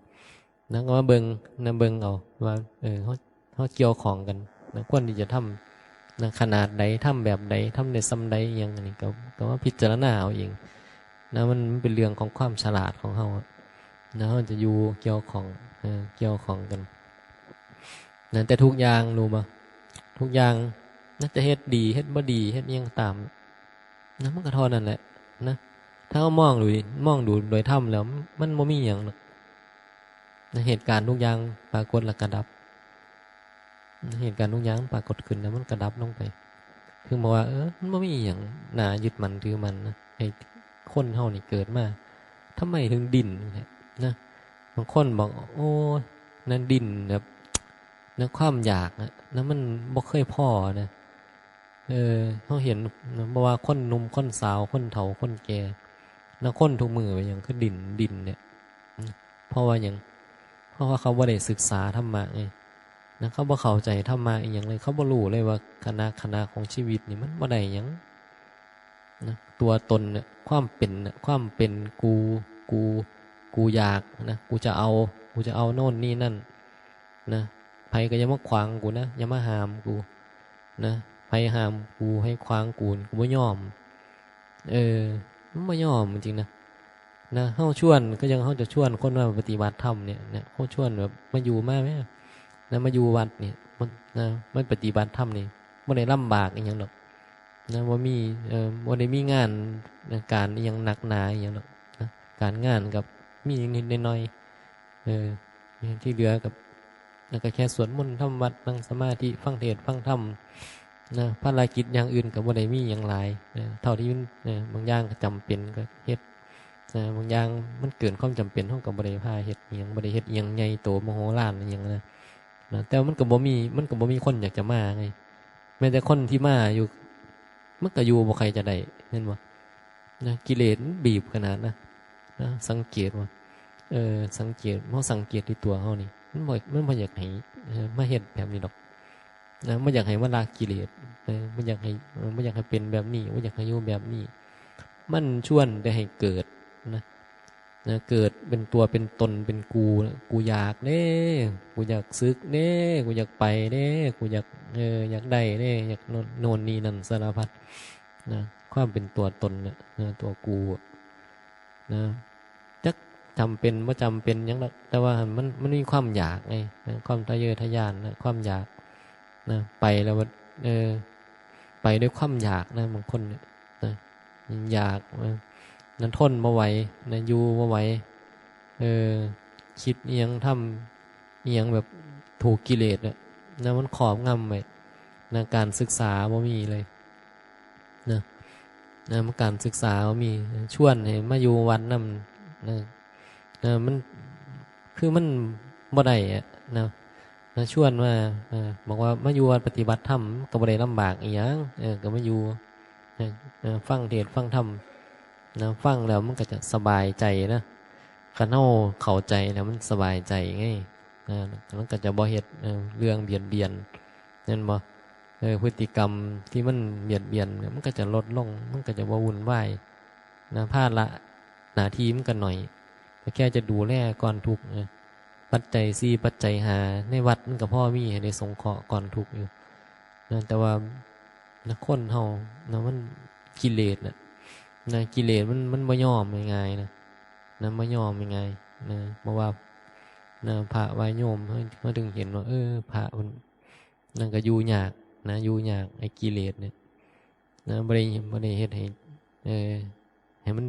นะก็มาเบิ่งนะเบิ่งเอาว่าเออเฮาเฮาเกี่ยวข้องกันนะควรที่จะทำนะขนาดใดทำแบบใดทำได้ส่ำใดอิหยังอันนี้ก็ก็มาพิจารณาเอาเองนะมันมันเป็นเรื่องของความฉลาดของเฮาอะนะเฮาจะอยู่เกี่ยวข้องเออเกี่ยวข้องกันนะแต่ทุกอย่างรู้บ่ทุกอย่างนะจะเฮ็ดดีเฮ็ดบ่ดีเฮ็ดอิหยังก็ตามนะมันก็เท่านั้นแหละนะถ้าเฮามองดูมองดูโดยธรรมแล้วมันบ่มีหยังหรอก เหตุการณ์ทุกอย่างปรากฏแล้วก็ดับ เหตุการณ์ทุกอย่างปรากฏขึ้นแล้วมันก็ดับลงไป คือบอกว่า เออ มันบ่มีอหย่างน่ายึดมั่นถือมั่นนะ ให้คนเฮานี่เกิดมา ทำไมถึงดิ้นเนี่ยนะ บางคนบอก โอ้ย นั่นดิ้นแบบ ในความอยากอะ แล้วมันบ่เคยพอนะ เออ เฮาเห็นนะ บ่ว่าคนหนุ่ม คนสาว คนเฒ่า คนแก่ แล้วคนทุกมื้อเป็นหยังคือดิ้น ดิ้นเนี่ย เพราะว่าหยัง เพราะว่าเขาบ่ได้ศึกษาธรรมะไง นะ เขาบ่เข้าใจธรรมะอีหยังเลย เขาบ่รู้เลยว่าขณะ ขณะของชีวิตนี่มันบ่ได้หยัง นะ ตัวตนเนี่ย ความเป็นเนี่ย ความเป็นกู กู กูอยากนะ กูจะเอา กูจะเอาโน่นนี่นั่น นะ ไผก็อย่ามาขวางกูนะ อย่ามาห้ามกู นะ ไผห้ามกู ไผขวางกู กูบ่ยอม เออ มันบ่ยอมจริงๆนะ นะ เฮาชวน ก็ยังเฮาจะชวนคนมาปฏิบัติธรรมเนี่ย เนี่ย เฮาชวนแบบมาอยู่มาแหม นะ มาอยู่วัดเนี่ย มัน นะ มาปฏิบัติธรรมนี่ บ่ได้ลำบากอิหยังดอก นะ บ่มี เอ่อ บ่ได้มีงาน การอิหยังหนักหนาอิหยังดอก นะ การงานกับมีนิดๆหน่อยๆ เออ ที่เหลือกับ แล้วก็แค่สวดมนต์ทำวัด นั่งสมาธิ ฟังเทศน์ฟังธรรม นะ ภารกิจอย่างอื่นก็บ่ได้มีหยังหลาย นะ เท่าที่มัน นะ บางอย่างก็จำเป็นก็เฮ็ด นะ บางอย่างมันเกินความจำเป็น เฮาก็บ่ได้พาเฮ็ดอิหยัง บ่ได้เฮ็ดอิหยังใหญ่โตมโหฬารอิหยังนะ นะ แต่ว่ามันก็บ่มี มันก็บ่มีคนอยากจะมาไง แม้แต่คนที่มาอยู่ มันก็อยู่บ่ใครจะได้ เห็นบ่ นะ กิเลสมันบีบขนาดนะ นะ สังเกตว่า เออ สังเกต เฮาสังเกตที่ตัวเฮานี่ มันบ่ มันบ่อยากให้ เอ่อ มาเฮ็ดแบบนี้ดอก นะ บ่อยากให้มาละกิเลส เออ บ่อยากให้ เออ บ่อยากให้เป็นแบบนี้ บ่อยากให้อยู่แบบนี้ มันชวนแต่ให้เกิดนะ นะ เกิดเป็นตัวเป็นตนเป็นกู กูอยากเด้ กูอยากสึกเด้ กูอยากไปเด้ กูอยาก เออ อยากได้เด้ อยากโน่น โน่นนี่นั่นสารพัด นะ ความเป็นตัวตนน่ะ นะ ตัวกูอะ นะ จักจำเป็นบ่จำเป็นหยังดอก แต่ว่ามัน มันมีความอยากไง นะ ความทะเยอทะยานนะ ความอยาก นะ ไปแล้วว่า เออ ไปด้วยความอยากนะ บางคนเนี่ย นะ อยาก นะ นะ ทนบ่ไหว นะ อยู่บ่ไหว เออ คิดอิหยัง ทำอิหยังแบบถูกกิเลสอะ นะ มันครอบงำไว้ นะ การศึกษาบ่มีเลย นะ นะ มันการศึกษาบ่มี ชวนให้มาอยู่วัดนำ นะ นะ มัน คือมันบ่ได้อะ นะ นะ ชวนมา เออ บอกว่ามาอยู่วัดปฏิบัติธรรม ก็บ่ได้ลำบากอิหยัง เออ ก็มาอยู่ นะ เออ ฟังเทศน์ฟังธรรม นะ ฟังแล้วมันก็จะสบายใจนะ คันเฮาเข้าใจแล้วมันสบายใจไง นะ มันก็จะบ่เฮ็ด เออ เรื่องเบียดเบียน แม่นบ่ เออ พฤติกรรมที่มันเบียดเบียนเนี่ย มันก็จะลดลง มันก็จะบ่วุ่นวาย นะ ภาระหน้าที่มันก็น้อย ก็แค่จะดูแลก้อนทุกข์นะ ปัจจัยสี่ ปัจจัยห้า ในวัดมันก็พอมีให้ได้สงเคราะห์ก้อนทุกข์อยู่ นะ แต่ว่า นะ คนเฮา นะ มันกิเลสน่ะ นะ กิเลสมัน มันบ่ยอมง่ายๆ นะ นะ บ่ยอมง่ายๆ นะ เพราะว่า นะ พระว่าโยม เฮา เฮาถึงเห็นว่า เออ พระมัน นั่นก็อยู่ยาก นะ อยู่ยาก ไอ้กิเลสเนี่ย นะ บ่ได้ บ่ได้เฮ็ดให้ เออ ให้มัน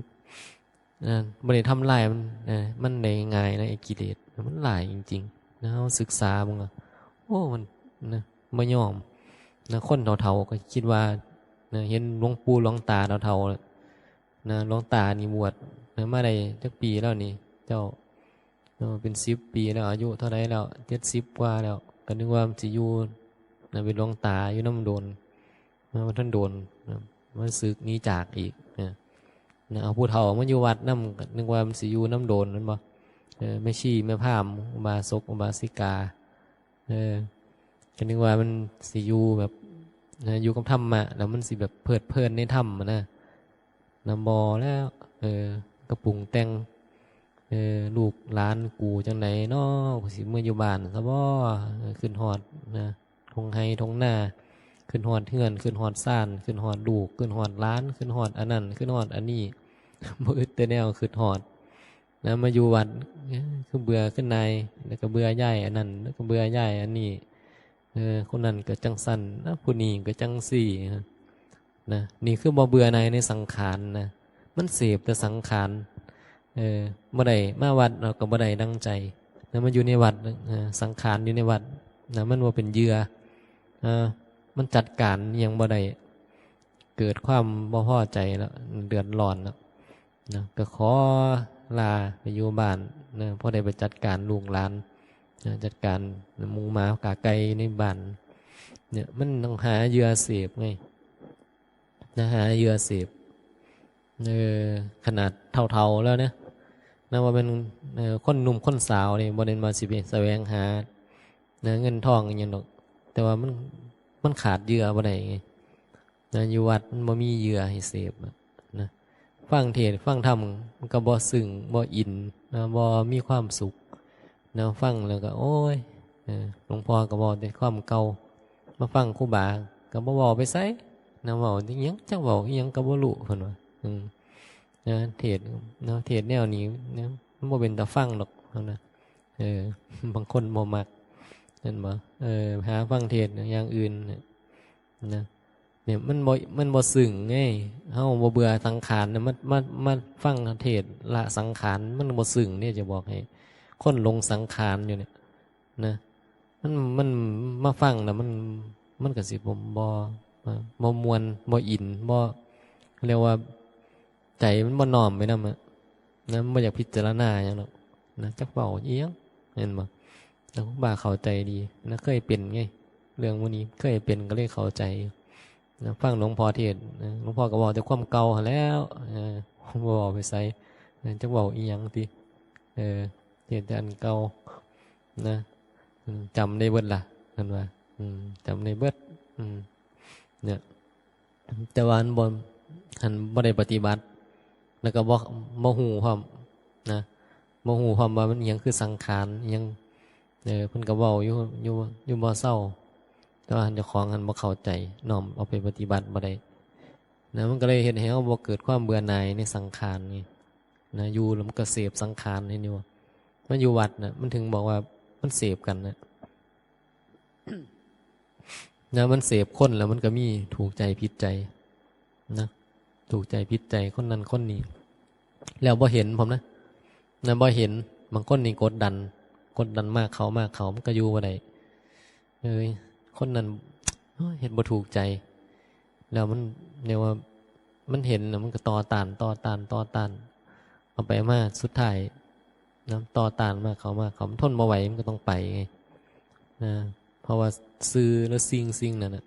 นะ บ่ได้ทำลายมัน นะ มันได้ง่ายนะ ไอ้กิเลส มันหลายจริงๆ นะ เฮาศึกษาเบิ่งอะ โอ้ มัน นะ บ่ยอม นะ คนเฒ่าๆ ก็คิดว่า นะ เห็นหลวงปู่หลวงตาเฒ่าๆ นะ หลวงตานี่บวช นะ มาได้จักปีแล้วนี่ เจ้า เออ เป็นสิบปีแล้ว อายุเท่าใดแล้ว เจ็ดสิบกว่าแล้ว ก็นึกว่ามันสิอยู่ นะ เป็นหลวงตาอยู่นำโดน นะ บ่ทันโดน นะ มันสึกหนีจากอีก นะ นะ เอาผู้เฒ่ามาอยู่วัดนำ ก็นึกว่ามันสิอยู่นำโดน แม่นบ่ เออ แม่ชีแม่พราหมณ์ อุบาสกอุบาสิกา เออ ก็นึกว่ามันสิอยู่แบบ นะ อยู่กับธรรมะ แล้วมันสิแบบเพลิดเพลินในธรรมอะนะ นะ บ่แล้ว เออ ก็ปรุงแต่ง เออ ลูกหลานกูจั่งใดน้อ กูสิเมืออยู่บ้านซะบ่ เออ คิดฮอด นะ ท่งไฮ่ท่งนา คิดฮอดเฮือน คิดฮอดซาน คิดฮอดลูก คิดฮอดหลาน คิดฮอดอันนั้น คิดฮอดอันนี้ บ่อึดแต่แนวคิดฮอด นะ มาอยู่วัด เอ้อ คือเบื่อ คือนาย แล้วก็เบื่อยายอันนั้น แล้วก็เบื่อยายอันนี้ เออ คนนั้นก็จั่งซั้น นะ ผู้นี้ก็จั่งซี้ นะ นี่คือบ่เบื่อหน่ายในสังขารนะ มันเสพแต่สังขาร เออ บ่ได้มาวัดเนาะ ก็บ่ได้ดังใจ แล้วมาอยู่ในวัด เออ สังขารอยู่ในวัดนะ มันบ่เป็นเหยื่อ เออ มันจัดการอิหยังบ่ได้ เกิดความบ่พอใจแล้ว เดือดร้อนแล้ว นะ ก็ขอลาไปอยู่บ้าน นะ พอได้ไปจัดการลูกหลาน นะ จัดการหมูหมากาไก่ในบ้าน เนี่ย มันต้องหาเหยื่อเสพไง นะ หาเหยื่อเสพ เออ ขนาดเฒ่าๆแล้วนะ นะ ว่าเป็น เออ คนหนุ่มคนสาวนี่ บ่ได้มาสิไปแสวงหา นะ เงินทองอิหยังดอก แต่ว่ามัน มันขาดเหยื่อบ่ได้ไง นะ อยู่วัดมันบ่มีเหยื่อให้เสพอะ นะ ฟังเทศน์ฟังธรรมมันก็บ่ซึ้ง บ่อิน นะ บ่มีความสุข นะ ฟังแล้วก็ โอ้ย เออ หลวงพ่อก็เว้าแต่ความเก่า มาฟังครูบาก็บ่เว้าไปไส นะ เว้าอิหยัง จักเว้าอิหยังก็บ่รู้ เพิ่นว่า อืม นะ เทศน์ เนาะ เทศน์แนวนี้นะ มันบ่เป็นตาฟังดอก เพิ่นว่า เออ บางคนบ่มัก แม่นบ่ เออ หาฟังเทศน์อย่างอื่นน่ะ นะ เนี่ย มันบ่ มันบ่ซึ้งไง เฮาบ่เบื่อสังขารน่ะ มา มา มาฟังเทศน์ละสังขาร มันบ่ซึ้งเนี่ย จะบอกให้ คนหลงสังขารอยู่เนี่ย นะ มัน มันมาฟังแล้วมัน มันก็สิบ่ บ่ บ่ม่วน บ่อิน บ่ เรียกว่า ใจมันบ่น้อมไปนำอะ นะ มันบ่อยากพิจารณาหยังดอก นะ จักเว้าอิหยัง แม่นบ่ แล้วครูบาเข้าใจดี นะ เคยเป็นไง เรื่องพวกนี้ เคยเป็นก็เลยเข้าใจ นะ ฟังหลวงพ่อเทศน์ นะ หลวงพ่อก็เว้าแต่ความเก่าหั้นแหล้ว เออ บ่เว้าไปไส นะ จักเว้าอิหยังติ เออ เทศน์แต่อันเก่า นะ อืม จำได้เบิดล่ะ เพิ่นว่า อืม จำได้เบิด อืม เนี่ย แต่ว่าหั้นบ่ หั้นบ่ได้ปฏิบัติ แล้วก็บ่ บ่ฮู้พร้อมนะ บ่ฮู้พร้อมว่ามันอิหยังคือสังขาร อิหยัง เออ เพิ่นก็เว้าอยู่ อยู่ อยู่บ่เซา แต่ว่าหั้นเจ้าของหั้นบ่เข้าใจ น้อมเอาไปปฏิบัติบ่ได้ นะ มันก็เลยเฮ็ดให้เฮาบ่เกิดความเบื่อหน่ายในสังขารนี่ นะ อยู่แล้วมันก็เสพสังขาร เห็นอยู่บ่? มาอยู่วัดนะ มันถึงบอกว่ามันเสพกันนะ นะ มันเสพคนแล้วมันก็มีถูกใจผิดใจนะ ถูกใจผิดใจคนนั้นคนนี้ แล้วบ่เห็นพร้อมนะ นะ บ่เห็น บางคนนี่กดดัน กดดันมากเข้ามากเข้า มันก็อยู่บ่ได้ เอ้ย คนนั้น โอ้ย เฮ็ดบ่ถูกใจ แล้วมัน เรียกว่า มันเห็นแล้วมันก็ต่อต้าน ต่อต้าน ต่อต้าน เอาไปมาสุดท้ายนะ ต่อต้านมากเข้ามากเข้า มันทนบ่ไหว มันก็ต้องไปไงนะ เพราะว่าสื่อและสิ่งสิ่งนั้นน่ะ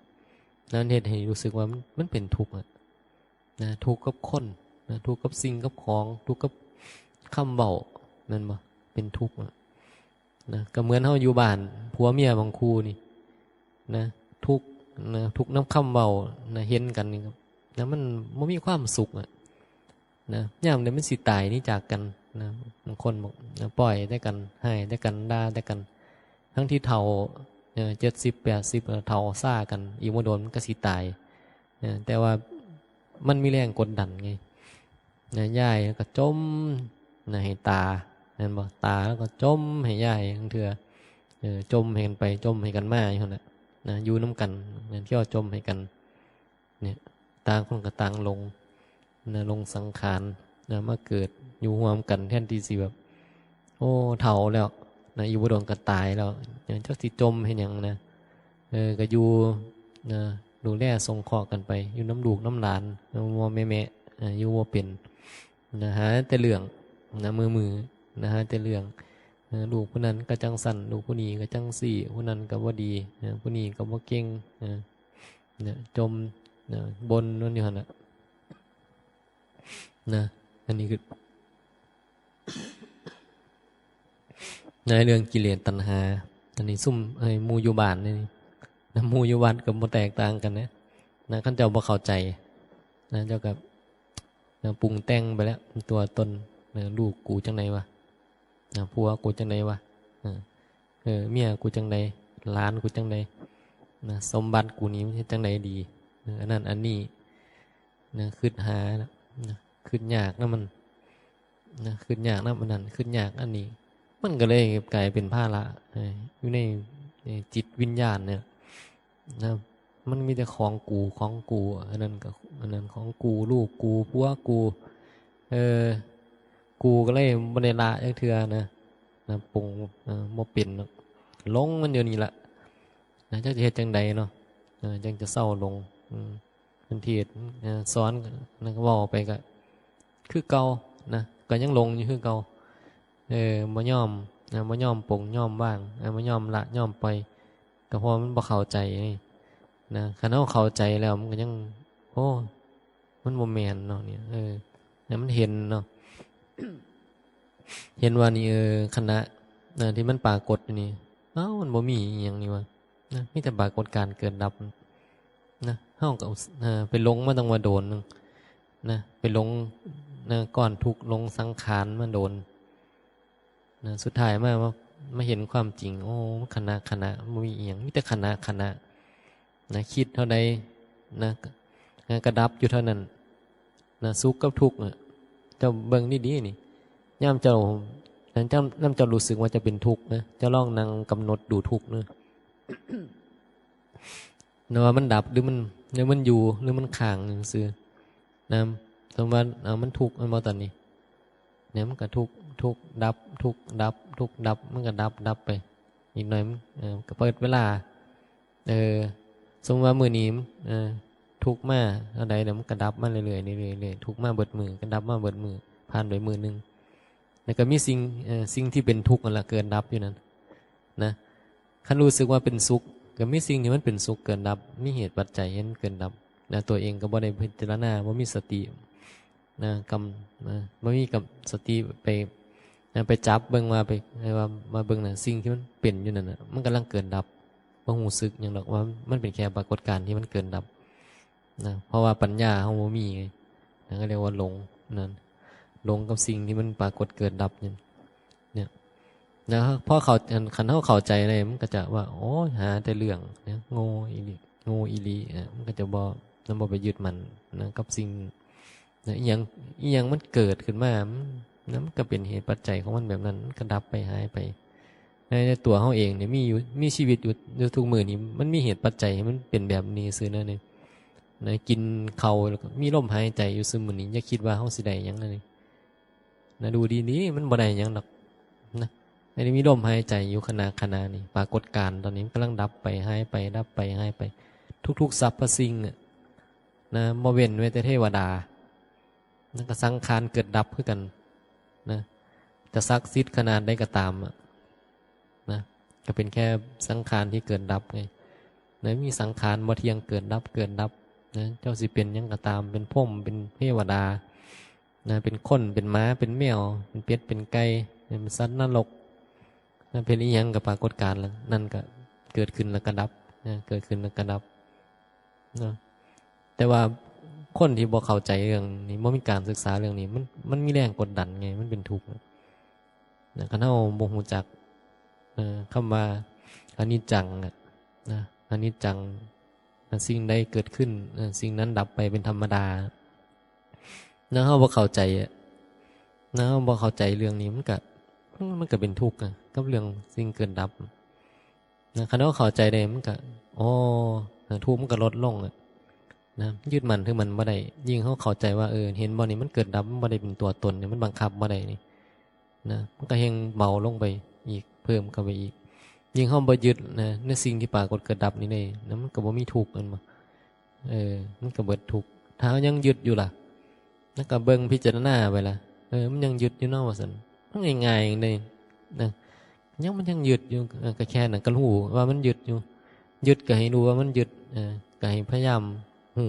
นั้นเฮ็ดให้รู้สึกว่ามัน มันเป็นทุกข์อะนะ ทุกข์กับคนนะ ทุกข์กับสิ่งกับของ ทุกข์กับคำเว้า แม่นบ่? เป็นทุกข์อะนะ ก็เหมือนเฮาอยู่บ้าน ผัวเมียบางคู่นี่นะ ทุกข์นะ ทุกข์นำคำเว้านะ เห็นกันนี่นะ มันบ่มีความสุขอะนะ ยามใดมันสิตายหนีจากกันนะ บางคนบอกนะ ปล่อยแต่กัน ฮ้ายแต่กัน ด่าแต่กัน ทั้งที่เฒ่า เอ่อ เจ็ดสิบ แปดสิบ แล้วเฒ่าซ่ากัน อีกบ่โดนมันก็สิตายนะ แต่ว่ามันมีแรงกดดันไงนะ ยายก็จ่มนะ ให้ตา แม่นบ่? ตาแล้วก็จ่มให้ยาย ลางเทื่อ เออ จ่มให้กันไป จ่มให้กันมาอยู่หั่นน่ะนะ อยู่นำกันนะ เที่ยวจ่มให้กัน เนี่ย ต่างคนก็ต่างหลงนะ หลงสังขารนะ มาเกิดอยู่ร่วมกัน แทนที่สิแบบ โอ้ เฒ่าแล้วนะ อยู่บ่โดนก็ตายแล้ว จักสิจ่มเฮ็ดหยังนะ เออ ก็อยู่นะ ดูแลสงเคราะห์กันไป อยู่นำลูกนำหลาน นำพ่อแม่ๆ เออ อยู่บ่เป็นนะ หาแต่เรื่องนะ มื้อๆ นะ หาแต่เรื่อง เออ ลูกผู้นั้นก็จั่งซั้น ลูกผู้นี้ก็จั่งซี้ ผู้นั้นก็บ่ดี เออ ผู้นี้ก็บ่เก่ง เออ เนี่ย จ่ม เนี่ย บ่นอยู่หั่นน่ะนะ อันนี้คือ ในเรื่องกิเลสตัณหา อันนี้ซุม ไอ้หมู่อยู่บ้านนี่นะ หมู่อยู่วัดก็บ่แตกต่างกันนะ นะ คันเจ้าบ่เข้าใจนะ เจ้าก็นะ ปรุงแต่งไปแล้ว ตัวตนนะ ลูกกูจั่งใดวะนะ ผัวกูจั่งใดวะ เออ เออ เมียกูจั่งใด หลานกูจั่งใดนะ สมบัติกูนี่มันเฮ็ดจั่งใดดี เออ อันนั้นอันนี้นะ คิดหาแล้วนะ คิดยากนำมันนะ คิดยากนำอันนั้น คิดยากอันนี้ มันก็เลยกลายเป็นภาระ เออ อยู่ใน ในจิตวิญญาณเนี่ยนะ มันมีแต่ของกู ของกู อันนั้นก็ อันนั้นของกู ลูกกู ผัวกู เออ กูก็เลยบ่ได้ละจักเทื่อนะ นะ ปรุง เออ บ่เป็นเนาะ หลงมันอยู่นี่ล่ะนะ จักสิเฮ็ดจั่งใดเนาะ เออ จั่งจะเซาหลง อืม เพิ่นเทศน์ เอ่อ สอน นะ เว้าไปก็คือเก่านะ ก็ยังหลงอยู่คือเก่า เออ บ่ยอมนะ บ่ยอมปลงยอมวาง เออ บ่ยอมละยอมปล่อย ก็เพราะมันบ่เข้าใจไงนะ คันเฮาเข้าใจแล้วมันก็ยัง โอ้ มันบ่แม่นเนาะเนี่ย เออ ให้มันเห็นเนาะ เห็นว่านี่ เออ ขณะนะ ที่มันปรากฏอยู่นี่ เอ้า มันบ่มีอีหยังนี่วะ นะ มีแต่ปรากฏการณ์เกิดดับนะ เฮาก็ เอ่อ ไปหลงมาตั้งว่าโดนหนึ่งนะ ไปหลงนะ ก้อนทุกข์ หลงสังขารมาโดนนะ สุดท้ายมา มา มาเห็นความจริง โอ้ มันขณะ ขณะ บ่มีอีหยัง มีแต่ขณะ ขณะนะ คิดเท่าใดนะ ก็ดับอยู่เท่านั้นนะ สุขกับทุกข์น่ะ เจ้าเบิ่งดีๆ นี่ ยามเจ้า ยามเจ้า ยามเจ้ารู้สึกว่าเจ้าเป็นทุกข์นะ เจ้าลองนั่งกำหนดดูทุกข์เนาะ นะ ว่ามันดับหรือมัน หรือมันอยู่ หรือมันค้างซื่อๆ นะ สมมุติว่า เอา มันทุกข์ แม่นบ่ตอนนี้ เนี่ยมันก็ทุกข์ ทุกข์ดับ ทุกข์ดับ ทุกข์ดับ มันก็ดับ ดับไป อีกหน่อยมัน เออ ก็เปิดเวลา เออ สมมุติว่ามื้อนี้ เออ ทุกข์มาเท่าใด เดี๋ยวมันก็ดับมาเรื่อยๆ เรื่อยๆ เรื่อยๆ ทุกข์มาเบิดมื้อ ก็ดับมาเบิดมื้อ ผ่านไปมื้อหนึ่ง แล้วก็มีสิ่ง เอ่อ สิ่งที่เป็นทุกข์นั่นล่ะ เกิดดับอยู่นั่นนะ คันรู้สึกว่าเป็นสุข ก็มีสิ่งที่มันเป็นสุขเกิดดับ มีเหตุปัจจัยให้มันเกิดดับนะ ตัวเองก็บ่ได้พิจารณา บ่มีสตินะ กำ นะ บ่มีกับสติไป นะ ไปจับเบิ่งว่าไป ว่า ว่าเบิ่งน่ะ สิ่งที่มันเป็นอยู่นั่นน่ะ มันกำลังเกิดดับ บ่รู้สึกหยังดอก ว่ามันเป็นแค่ปรากฏการณ์ที่มันเกิดดับนะ เพราะว่าปัญญาเฮาบ่มีไงนะ ก็เรียกว่าหลงนั่น หลงกับสิ่งที่มันปรากฏเกิดดับนี่ เนี่ย นะ พอเข้า คันเฮาเข้าใจเลย มันก็จะว่า โอ้ย หาแต่เรื่องนะ โง่อีหลี โง่อีหลี อ่ะ มันก็จะบ่ มันบ่ไปยึดมั่นนะ กับสิ่งนะ อีหยัง อีหยังมันเกิดขึ้นมา มัน นะ มันก็เป็นเหตุปัจจัยของมันแบบนั้น มันก็ดับไป หายไป ใน ในตัวเฮาเองเนี่ย มีอยู่ มีชีวิตอยู่ อยู่ทุกมื้อนี่ มันมีเหตุปัจจัยให้มันเป็นแบบนี้ซื่อนะเนี่ย นะ กินข้าวแล้วก็มีลมหายใจอยู่ซุมื้อนี้ อย่าคิดว่าเฮาสิได้หยังนะนี่ นะ ดูดีๆ มันบ่ได้หยังดอก นะ อันนี้มีลมหายใจอยู่ขณะ ขณะนี้ ปรากฏการณ์ตอนนี้มันกำลังดับไป หายไป ดับไป หายไป ทุกๆ สรรพสิ่งอะ นะ บ่เว้นไว้แต่เทวดา นั่นก็สังขารเกิดดับคือกัน นะ จะศักดิ์สิทธิ์ขนาดใดก็ตามอะ นะ ก็เป็นแค่สังขารที่เกิดดับไง นะ มีสังขารบ่เที่ยง เกิดดับ เกิดดับ นะ เจ้าสิเป็นหยังก็ตาม เป็นพรหม เป็นเทวดา นะ เป็นคน เป็นหมา เป็นแมว เป็นเป็ด เป็นไก่ เป็นสัตว์นรก นะ เป็นอีหยังกับปรากฏการณ์ละ นั่นก็เกิดขึ้นแล้วก็ดับ นะ เกิดขึ้นแล้วก็ดับ เนาะ แต่ว่าคนที่บ่เข้าใจเรื่องนี้ บ่มีการศึกษาเรื่องนี้ มัน มันมีแรงกดดันไง มันเป็นทุกข์นะ นะ คันเฮาบ่ฮู้จัก เอ่อ คำว่าอนิจจังอะ นะ อนิจจัง นะ สิ่งใดเกิดขึ้น เอ่อ สิ่งนั้นดับไปเป็นธรรมดา นะ เฮาบ่เข้าใจอะ นะ เฮาบ่เข้าใจเรื่องนี้ มันก็ มันก็เป็นทุกข์อะ กับเรื่องสิ่งเกิดดับ นะ คันเฮาเข้าใจได้ มันก็ อ๋อ นะ ทุกข์มันก็ลดลงอะ นะ ยึดมั่นถือมั่นบ่ได้ ยิ่งเฮาเข้าใจว่า เออ เห็นบ่นี่ มันเกิดดับ มันบ่ได้เป็นตัวตนเนี่ย มันบังคับบ่ได้นี่ นะ มันก็แฮ่งเบาลงไปอีก เพิ่มเข้าไปอีก ยิ่งเฮาบ่ยึดนะ ในสิ่งที่ปรากฏเกิดดับนี่เลยนะ มันก็บ่มีทุกข์ แม่นบ่ เออ มันก็เบิดทุกข์ ถ้าเฮายังยึดอยู่ล่ะ แล้วก็เบิ่งพิจารณาไปล่ะ เออ มันยังยึดอยู่เนาะ ว่าซั่น มันง่ายๆเองเด้ นะ ยัง มันยังยึดอยู่ เออ ก็แค่นั้น ก็ฮู้ว่ามันยึดอยู่ ยึดก็ให้รู้ว่ามันยึด เออ ก็ให้พยายามฮู้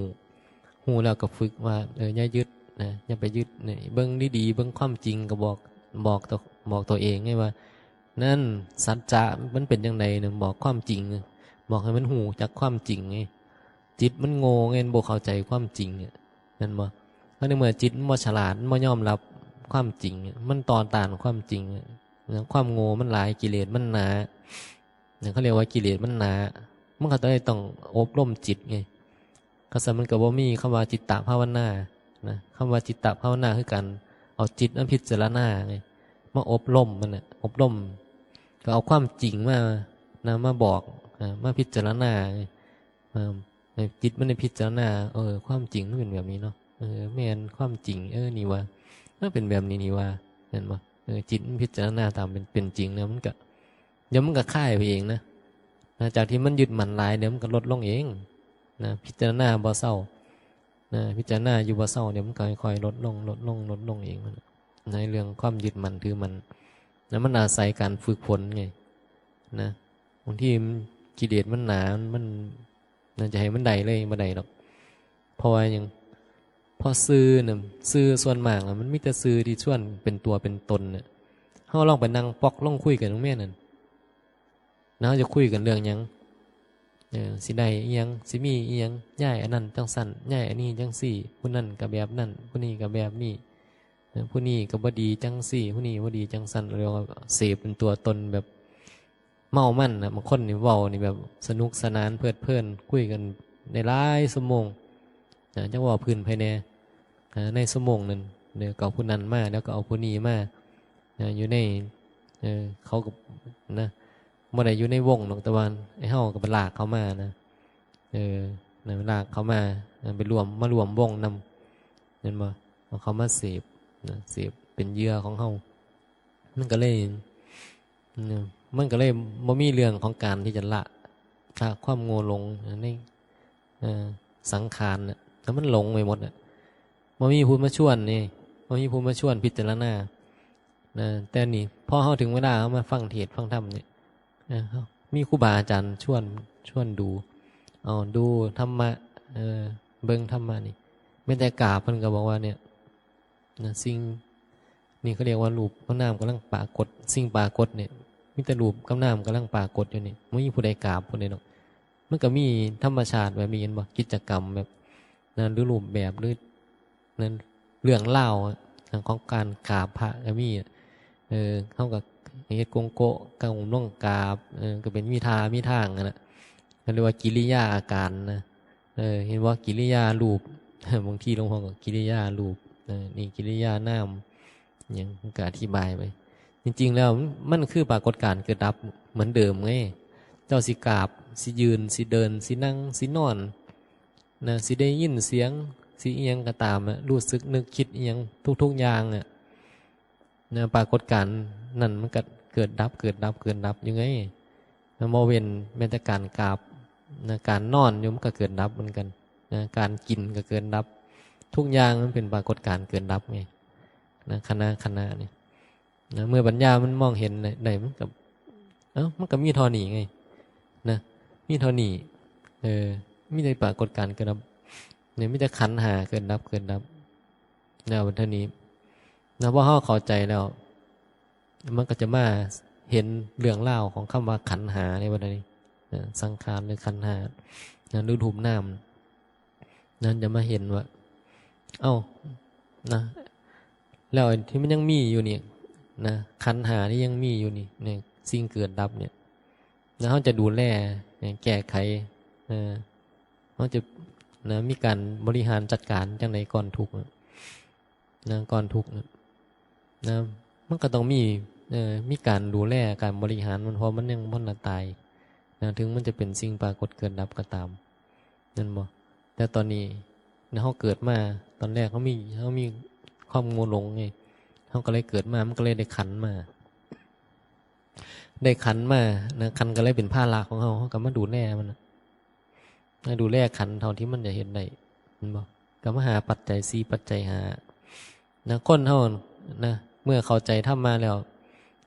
ฮู้แล้วก็ฝึกว่า เออ อย่ายึดนะ อย่าไปยึดนะ เบิ่งดีๆ เบิ่งความจริง ก็บอก บอกตัว บอกตัวเองไงว่า นั่น สัจจะมันเป็นจั่งใดนะ บอกความจริง บอกให้มันฮู้จักความจริงไง จิตมันโง่ไง มันบ่เข้าใจความจริงอะ แม่นบ่ เพราะในเมื่อจิตมันบ่ฉลาด มันบ่ยอมรับความจริงอะ มันต่อต้านความจริงอะ นะ ความโง่มันหลาย กิเลสมันหนา นะ เขาเรียกว่ากิเลสมันหนา มันก็เลยต้องอบรมจิตไง คันซั้นมันก็บ่มีคำว่าจิตตภาวนา นะ คำว่าจิตตภาวนาคือการเอาจิตมาพิจารณาไง มาอบรมมันน่ะ อบรม ก็เอาความจริงมา นะ มาบอก อ่า มาพิจารณาไง อ่า ให้จิตมันได้พิจารณา เออ ความจริงมันเป็นแบบนี้เนาะ เออ แม่นความจริง เออ นี่ว่า มันเป็นแบบนี้นี่ว่า แม่นบ่ เออ จิตมันพิจารณาตามเป็น เป็นจริงนะ มันก็ เดี๋ยวมันก็คลายไปเองนะ นะ จากที่มันยึดมั่นหลาย เดี๋ยวมันก็ลดลงเอง นะ พิจารณาบ่เซา นะ พิจารณาอยู่บ่เซา เดี๋ยวมันก็ค่อยๆ ลดลง ลดลง ลดลงเองมัน ในเรื่องความยึดมั่นถือมั่น นะ มันอาศัยการฝึกฝนไง นะ บางทีมัน กิเลสมันหนา มัน น่าจะให้มันได้เลย บ่ได้ดอก เพราะว่าหยัง เพราะสื่อน่ะ สื่อส่วนมากอะ มันมีแต่สื่อที่ชวนเป็นตัวเป็นตนน่ะ เฮาลองไปนั่งป๊อกลองคุยกันตรงแม่นั่น แล้วเฮาจะคุยกันเรื่องหยัง เออ สิได้อิหยัง สิมีอิหยัง ยายอันนั้นจั่งซั้น ยายอันนี้จั่งซี้ ผู้นั้นก็แบบนั้น ผู้นี้ก็แบบนี้ เออ ผู้นี้ก็บ่ดีจั่งซี้ ผู้นี้บ่ดีจั่งซั้น เรียกว่าเสพเป็นตัวตนแบบเมามันน่ะ บางคนนี่เว้านี่แบบสนุกสนานเพลิดเพลิน คุยกันได้หลายชั่วโมง นะ จักเว้าพื้นไผแหน่ อ่า ในชั่วโมงนั้น เดี๋ยวก็เอาผู้นั้นมา แล้วก็เอาผู้นี้มา นะ อยู่ใน เออ เขาก็ นะ บ่ได้อยู่ในวงดอก แต่ว่าไอ้เฮาก็ไปลากเขามานะ เออ นะ ลากเขามา นะ ไปร่วม มาร่วมวงนำ แม่นบ่ เอาเขามาเสพ นะ เสพเป็นเหยื่อของเฮา มันก็เลย นะ มันก็เลยบ่มีเรื่องของการที่จะละ ละความโง่หลงใน เอ่อ สังขารน่ะ แล้วมันหลงไปหมดน่ะ บ่มีผู้มาชวนนี่ บ่มีผู้มาชวนพิจารณา นะ แต่นี่ พอเฮาถึงเวลาเฮามาฟังเทศน์ฟังธรรมนี่ เออ มีครูบาอาจารย์ชวน ชวนดู เอา ดูธรรมะ เออ เบิ่งธรรมะนี่ แม้แต่กราบเพิ่นก็บอกว่าเนี่ย นะ สิ่ง นี่เขาเรียกว่ารูปกับนามกำลังปรากฏ สิ่งปรากฏเนี่ย มีแต่รูปกับนามกำลังปรากฏอยู่นี่ บ่มีผู้ใดกราบผู้ใดดอก มันก็มีธรรมชาติแบบนี้ เห็นบ่ กิจกรรมแบบ นะ หรือรูปแบบ หรือ นั่น เรื่องราวอะ ของการกราบพระก็มีอะ เออ เขาก็เฮ็ดโกงโกะ ก้มลงกราบ เออ ก็เป็นมีท่ามีทางอะนะ เขาเรียกว่ากิริยาอาการนะ เออ เห็นบ่ กิริยารูป บางทีหลวงพ่อก็กิริยารูป เออ นี่กิริยานาม หยังก็อธิบายไป จริงๆแล้วมันคือปรากฏการณ์เกิดดับเหมือนเดิมไง เจ้าสิกราบ สิยืน สิเดิน สินั่ง สินอน นะ สิได้ยินเสียง สิอิหยังก็ตามอะ รู้สึกนึกคิดอิหยังทุกๆอย่างอะ นะ ปรากฏการณ์นั่นมันก็เกิดดับ เกิดดับ เกิดดับอยู่ไง นะ บ่เว้นแม้แต่การกราบ นะ การนอนอยู่มันก็เกิดดับเหมือนกัน นะ การกินก็เกิดดับ ทุกอย่างมันเป็นปรากฏการณ์เกิดดับไง นะ ขณะ ขณะนี่ นะ เมื่อปัญญามันมองเห็นได้ ได้ มันก็ เอ้า มันก็มีเท่านี้ไง นะ มีเท่านี้ เออ มีแต่ปรากฏการณ์เกิดดับ เนี่ย มีแต่ขันธ์ห้าเกิดดับ เกิดดับ นะ เท่านี้ นะ พอเราเข้าใจแล้ว มันก็จะมาเห็นเรื่องราวของคำว่าขันธ์ห้าในวันนี้ นะ สังขารหรือขันธ์ห้า นะ หรือรูปนาม นั้นจะมาเห็นว่า เอ้า นะ แล้วที่มันยังมีอยู่นี่ นะ ขันธ์ห้าที่ยังมีอยู่นี่ เนี่ย สิ่งเกิดดับเนี่ย นะ เราจะดูแล เนี่ย แก้ไข เออ เราจะ นะ มีการบริหารจัดการจั่งใดก้อนทุกข์อะ นะ ก้อนทุกข์นะ นะ มันก็ต้องมี เอ่อ มีการดูแล การบริหารมัน เพราะมันยังบ่ทันละตาย นะ ถึงมันจะเป็นสิ่งปรากฏเกิดดับก็ตาม นั่นบ่ แต่ตอนนี้ นะ เราเกิดมา ตอนแรกเรามี เรามีความโง่หลงไง เราก็เลยเกิดมา มันก็เลยได้ขันธ์มา ได้ขันธ์มา นะ ขันธ์ก็เลยเป็นภาระของเรา เราก็มาดูแลมันนะ มาดูแลขันธ์เท่าที่มันจะเฮ็ดได้ แม่นบ่ ก็มาหาปัจจัยสี่ ปัจจัยห้า นะ คนเฮา นะ เมื่อเข้าใจธรรมะแล้ว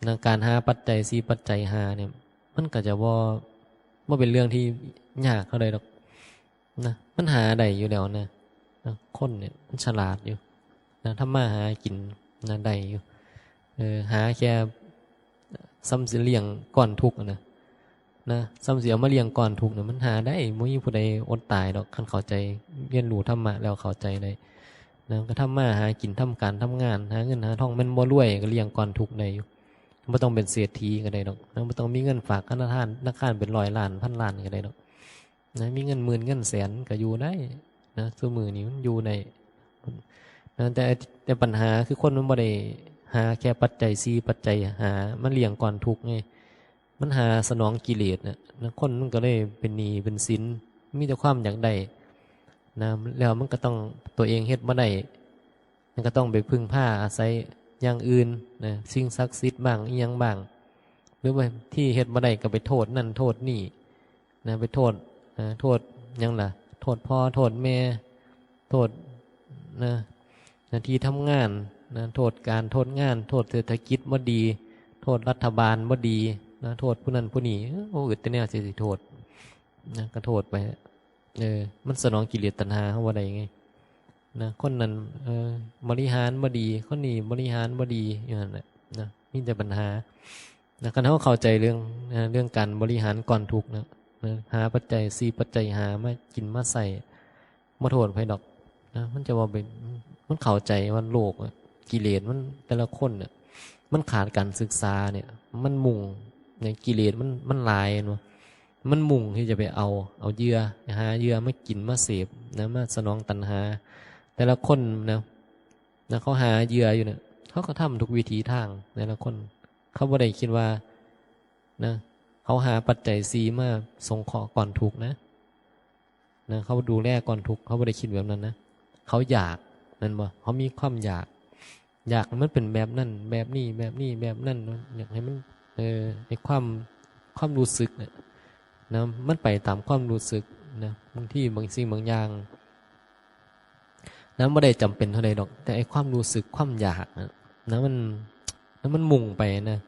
นะ การหาปัจจัยสี่ ปัจจัยห้าเนี่ย มันก็จะบ่ บ่เป็นเรื่องที่ยากเท่าใดดอก นะ มันหาได้อยู่แล้วนะ นะ คนเนี่ยมันฉลาดอยู่ นะ ทำมาหากิน นะ ได้อยู่ เออ หาแค่ ส่ำสิเลี้ยงก้อนทุกข์อะนะ นะ ส่ำสิเอามาเลี้ยงก้อนทุกข์เนี่ย มันหาได้ บ่มีผู้ใดอดตายดอก คันเข้าใจ เรียนรู้ธรรมะแล้วเข้าใจได้ นะ ก็ทำมาหากิน ทำการทำงาน หาเงินหาทอง แม่นบ่รวยก็เลี้ยงก้อนทุกข์ได้อยู่ บ่ต้องเป็นเศรษฐีก็ได้ดอก นะ บ่ต้องมีเงินฝากธนาคาร ธนาคารเป็นร้อยล้าน พันล้านก็ได้ดอก นะ มีเงินหมื่นเงินแสนก็อยู่ได้ นะ ซุมื้อนี้มันอยู่ได้ นะ แต่ แต่ปัญหาคือคนมันบ่ได้หาแค่ปัจจัยสี่ ปัจจัยห้า มาเลี้ยงก้อนทุกข์ไง มันหาสนองกิเลสน่ะ นะ คนมันก็เลยเป็นหนี้เป็นสิน มีแต่ความอยากได้ นะ แล้วมันก็ต้อง ตัวเองเฮ็ดบ่ได้ มันก็ต้องไปพึ่งพาอาศัยอย่างอื่น นะ สิ่งศักดิ์สิทธิ์บ้าง อิหยังบ้าง หรือว่าที่เฮ็ดบ่ได้ก็ไปโทษนั่นโทษนี่ นะ ไปโทษ นะ โทษหยังล่ะ โทษพ่อ โทษแม่ โทษ นะ นะ ที่ทำงาน นะ โทษการ โทษงาน โทษเศรษฐกิจบ่ดี โทษรัฐบาลบ่ดี นะ โทษผู้นั้นผู้นี้ โอ้ อึดแต่แนวสิ สิโทษ นะ ก็โทษไป เออ มันสนองกิเลสตัณหาเราบ่ได้ไง นะ คนนั้น เออ บริหารบ่ดี คนนี้บริหารบ่ดี อยู่หั่นแหละ นะ มีแต่ปัญหา นะ คันเราเข้าใจเรื่อง นะ เรื่องการบริหารก้อนทุกข์นะ นะ หาปัจจัยสี่ ปัจจัยห้า มากินมาใช้ บ่โทษไผดอก นะ มันจะว่าเป็น มันเข้าใจว่าโลกอะ กิเลสมันแต่ละคนเนี่ย มันขาดการศึกษาเนี่ย มันมุ่ง เนี่ย กิเลสมัน มันหลายเนาะ มันมุ่งที่จะไปเอา เอาเหยื่อ หาเหยื่อมากินมาเสพนะ มาสนองตัณหา แต่ละคนนะ นะ เขาหาเหยื่ออยู่เนี่ย เขาก็ทำทุกวิถีทาง แต่ละคน เขาบ่ได้คิดว่า นะ เขาหาปัจจัยสี่มาสงเคราะห์ก้อนทุกข์นะ นะ เขาดูแลก้อนทุกข์ เขาบ่ได้คิดแบบนั้นนะ เขาอยาก แม่นบ่ เขามีความอยาก อยากให้มันเป็นแบบนั้น แบบนี้ แบบนี้ แบบนั้น อยากให้มัน เออ ไอ้ความ ความรู้สึกเนี่ย นะ มันไปตามความรู้สึกนะ บางทีบางสิ่งบางอย่าง นะ บ่ได้จำเป็นเท่าใดดอก แต่ไอ้ความรู้สึก ความอยากนะ นะ มัน นะ มันมุ่งไปนะ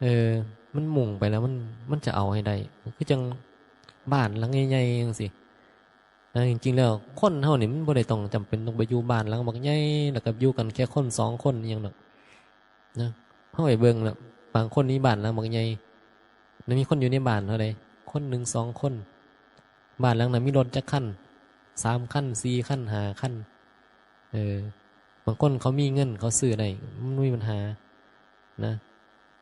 เออ มันมุ่งไปแล้วมัน มันจะเอาให้ได้ คือจั่งบ้านหลังใหญ่ๆ จั่งซี้ นะ จริงๆ แล้วคนเฮานี่มันบ่ได้ต้องจำเป็นต้องไปอยู่บ้านหลังบักใหญ่ แล้วก็อยู่กันแค่คนสองคนอิหยังดอก นะ เฮาไปเบิ่งแล้ว บางคนมีบ้านหลังบักใหญ่ แล้วมีคนอยู่ในบ้านเท่าใด คนหนึ่งสองคน บ้านหลังนั้นมีรถจักคัน สามคัน สี่คัน ห้าคัน เออ บางคนเขามีเงินเขาซื้อได้ มันบ่มีปัญหา นะ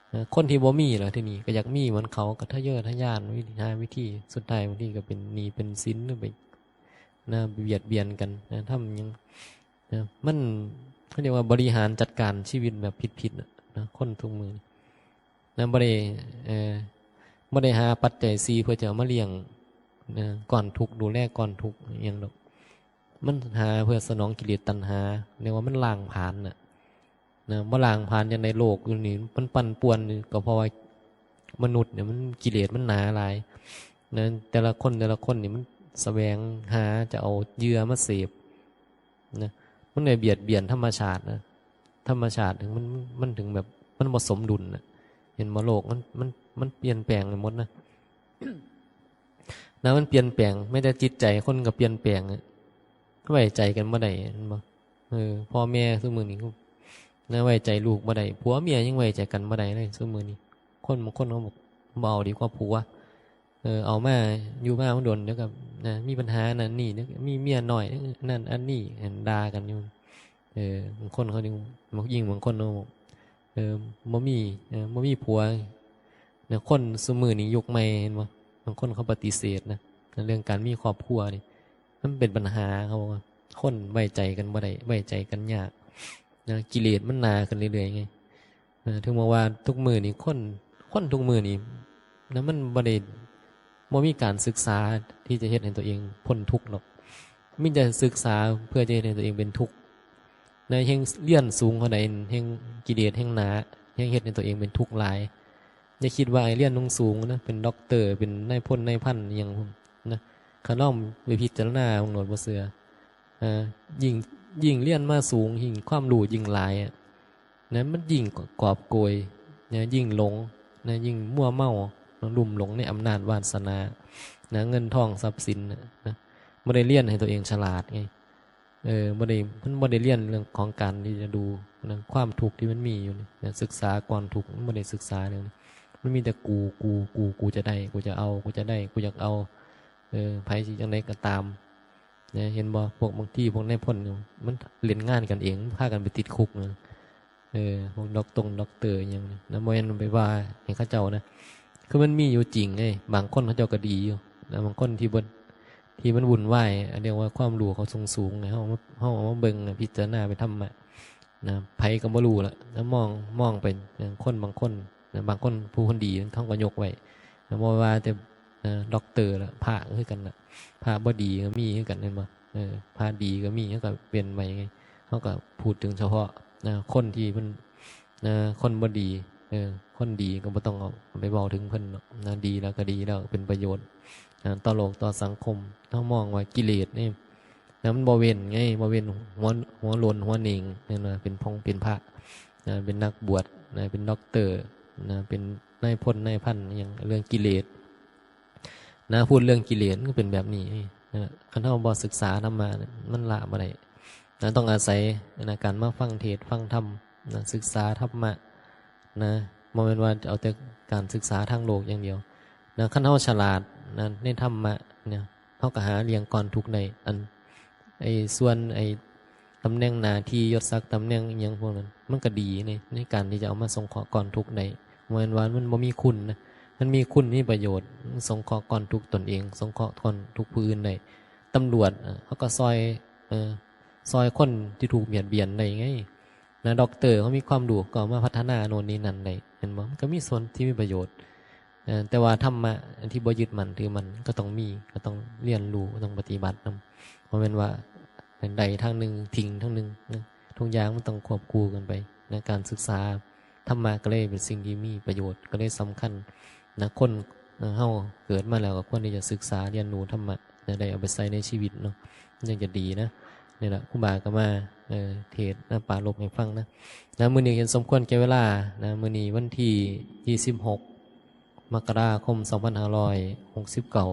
เออ คนที่บ่มีล่ะทีนี้ ก็อยากมีเหมือนเขา ก็ทะเยอทะยาน วิธี หาวิธี สุดท้ายบางทีก็เป็นหนี้เป็นสิน หรือไป นะ เบียดเบียนกัน นะ ทำหยัง นะ มัน เขาเรียกว่าบริหารจัดการชีวิตแบบผิดๆน่ะนะ คนทุกมื้อนี้นะ บ่ได้ เอ่อ บ่ได้หาปัจจัยสี่เพื่อจะเอามาเลี้ยงนะ ก้อนทุกข์ ดูแลก้อนทุกข์อิหยังดอก มันหาเพื่อสนองกิเลสตัณหา เรียกว่ามันล้างผลาญน่ะนะ บ่ล้างผลาญจั่งใด โลกอยู่นี่มันปั่นป่วนนี่ ก็เพราะว่ามนุษย์เนี่ยมันกิเลสมันหนาหลายนะ แต่ละคนแต่ละคนนี่มันแสวงหาจะเอาเหยื่อมาเสพนะ มันเลยเบียดเบียนธรรมชาตินะ ธรรมชาติถึงมัน มันถึงแบบมันบ่สมดุลน่ะ เห็นบ่ โลกมัน มัน มันเปลี่ยนแปลงไปหมดนะ นะ มันเปลี่ยนแปลง แม้แต่จิตใจคนก็เปลี่ยนแปลงอะ ไว้ใจกันบ่ได้ เห็นบ่ เออ พ่อแม่ซุมื้อนี้นะ ไว้ใจลูกบ่ได้ ผัวเมียยังไว้ใจกันบ่ได้เลยซุมื้อนี้ คนบางคนเขาบอก บ่เอาดีกว่าผัว เออ เอามา อยู่มามันโดน เดี๋ยวก็นะ มีปัญหานั่นนี่ เดี๋ยวก็มีเมียน้อย นั่นอันนี้ เห็นด่ากันอยู่ เออ บางคนเขายัง ยิ่งบางคนเนาะ เออ บ่มี เออ บ่มีผัวนะ คนซุมื้อนี้ยุคใหม่ เห็นบ่ บางคนเขาปฏิเสธนะ เรื่องการมีครอบครัวนี่ มันเป็นปัญหา เขาบอกว่า คนไว้ใจกันบ่ได้ ไว้ใจกันยากนะ กิเลสมันหนาขึ้นเรื่อยๆไง เออ ถึงบอกว่าทุกมื้อนี้คน คนทุกมื้อนี้นะ มันบ่ได้ บ่มีการศึกษาที่จะเฮ็ดให้ตัวเองพ้นทุกข์หรอก มีแต่ศึกษาเพื่อจะเฮ็ดให้ตัวเองเป็นทุกข์นะ แฮ่งเรียนสูงเท่าใด แฮ่งกิเลสแฮ่งหนา แฮ่งเฮ็ดให้ตัวเองเป็นทุกข์หลาย อย่าคิดว่าไอ้เรียนสูงๆนะ เป็นด็อกเตอร์ เป็นนายพลนายพันอิหยังนะ คันลองไปพิจารณาเบิ่งโลด บ่เชื่อ อ่า ยิ่ง ยิ่งเรียนมาสูง ยิ่งความรู้ยิ่งหลายอะนะ มันยิ่งกอบโกยนะ ยิ่งหลงนะ ยิ่งมัวเมานะ ลุ่มหลงในอำนาจวาสนานะ เงินทองทรัพย์สินนะนะ บ่ได้เรียนให้ตัวเองฉลาดไง เออ บ่ได้ มันบ่ได้เรียนเรื่องของการที่จะดูนะ ความทุกข์ที่มันมีอยู่นี่นะ ศึกษาก้อนทุกข์ มันบ่ได้ศึกษาเรื่องนี้ มันมีแต่กู กู กู กูจะได้ กูจะเอา กูจะได้ กูอยากเอา เออ ไผสิจั่งใดก็ตามนะ เห็นบ่ พวกบางทีพวกนายพลนี่ มันเล่นงานกันเอง พากันไปติดคุกนะ เออ พวกด็อกตงด็อกเตอร์อิหยังนี่นะ บ่แม่นไปว่าให้เขาเจ้านะ คือมันมีอยู่จริงไง บางคนเขาเจ้าก็ดีอยู่นะ บางคนที่บ่ ที่มันวุ่นวาย เรียกว่าความรู้เขาสูงๆไง เฮาเอามา เฮาเอามาเบิ่ง พิจารณาเป็นธรรมะนะ ไผก็บ่รู้ละ แล้วมอง มองไปนะ คนบางคนนะ บางคนผู้คนดี เขาก็ยกไว้นะ บ่ว่าแต่ นะ ด็อกเตอร์ละ พระก็คือกันละ พระบ่ดีก็มีคือกัน เห็นบ่ เออ พระดีก็มี เขาก็เว้นไว้ไง เขาก็พูดถึงเฉพาะนะ คนที่มันนะ คนบ่ดี เออ คนดีก็บ่ต้องเอาไปเว้าถึงเพิ่นเนาะนะ ดีแล้วก็ดีแล้ว เป็นประโยชน์นะ ต่อโลกต่อสังคม เฮามองว่ากิเลสนี่นะ มันบ่เว้นไง บ่เว้นหัว หัวโล้นหัวเหน่ง เห็นบ่ เป็นพงเป็นพระนะ เป็นนักบวชนะ เป็นด็อกเตอร์นะ เป็นนายพลนายพันอิหยัง เรื่องกิเลส นะ พูดเรื่องกิเลสมันก็เป็นแบบนี้นะ คันเฮาบ่ศึกษาธรรมะเนี่ย มันละบ่ได้นะ ต้องอาศัยนะ การมาฟังเทศน์ฟังธรรมนะ ศึกษาธรรมะนะ บ่แม่นว่าจะเอาแต่การศึกษาทางโลกอย่างเดียวนะ คันเฮาฉลาดนะ ในธรรมะเนี่ย เฮาก็หาเลี้ยงก้อนทุกข์ได้ อัน ไอ้ส่วนไอ้ตำแหน่งหน้าที่ยศศักดิ์ตำแหน่งอิหยังพวกนั้น มันก็ดีใน ในการที่จะเอามาสงเคราะห์ก้อนทุกข์ได้ บ่แม่นว่ามันบ่มีคุณนะ มันมีคุณมีประโยชน์ สงเคราะห์ก้อนทุกข์ตนเอง สงเคราะห์ก้อนทุกข์ผู้อื่นได้ ตำรวจ เอ่อ เขาก็ซ่อย เอ่อ ซ่อยคนที่ถูกเบียดเบียนได้ไง นะ ด็อกเตอร์เขามีความรู้ก็เอามาพัฒนาโน่นนี่นั่นได้ เห็นบ่ มันก็มีส่วนที่มีประโยชน์ เอ่อ แต่ว่าธรรมะอันที่บ่ยึดมั่นถือมั่นก็ต้องมี ก็ต้องเรียนรู้ ก็ต้องปฏิบัตินำ บ่แม่นว่าได้ทางหนึ่งทิ้งทางหนึ่งนะ ทุกอย่างมันต้องควบคู่กันไปนะ การศึกษาธรรมะก็เลยเป็นสิ่งที่มีประโยชน์ ก็เลยสำคัญนะ คน เอ่อ เฮาเกิดมาแล้วก็ควรที่จะศึกษาเรียนรู้ธรรมะนะ ได้เอาไปใช้ในชีวิตเนาะ มันจั่งจะดีนะ นี่แหละ ครูบาก็มา เอ่อ เทศน์นะ ปรารภให้ฟังนะ นะ มื้อนี้เห็นสมควรแก่เวลานะ มื้อนี้วันที่ยี่สิบหก มกราคม สองพันห้าร้อยหกสิบเก้า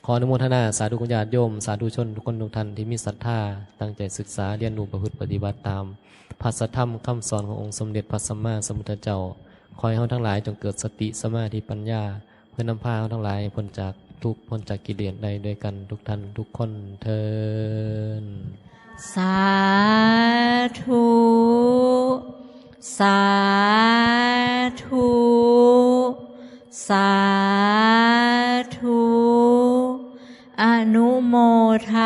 ขออนุโมทนาสาธุคุณญาติโยม สาธุชนทุกคนทุกท่านที่มีศรัทธา ตั้งใจศึกษาเรียนรู้ประพฤติปฏิบัติตาม พระสัทธรรมคำสอนขององค์สมเด็จพระสัมมาสัมพุทธเจ้า ขอให้เฮาทั้งหลายจงเกิดสติสมาธิปัญญา เพื่อนำพาเฮาทั้งหลายพ้นจากทุกข์พ้นจากกิเลสได้ด้วยกันทุกท่านทุกคนเทอญ สาธุ สาธุ สาธุ อนุโมทา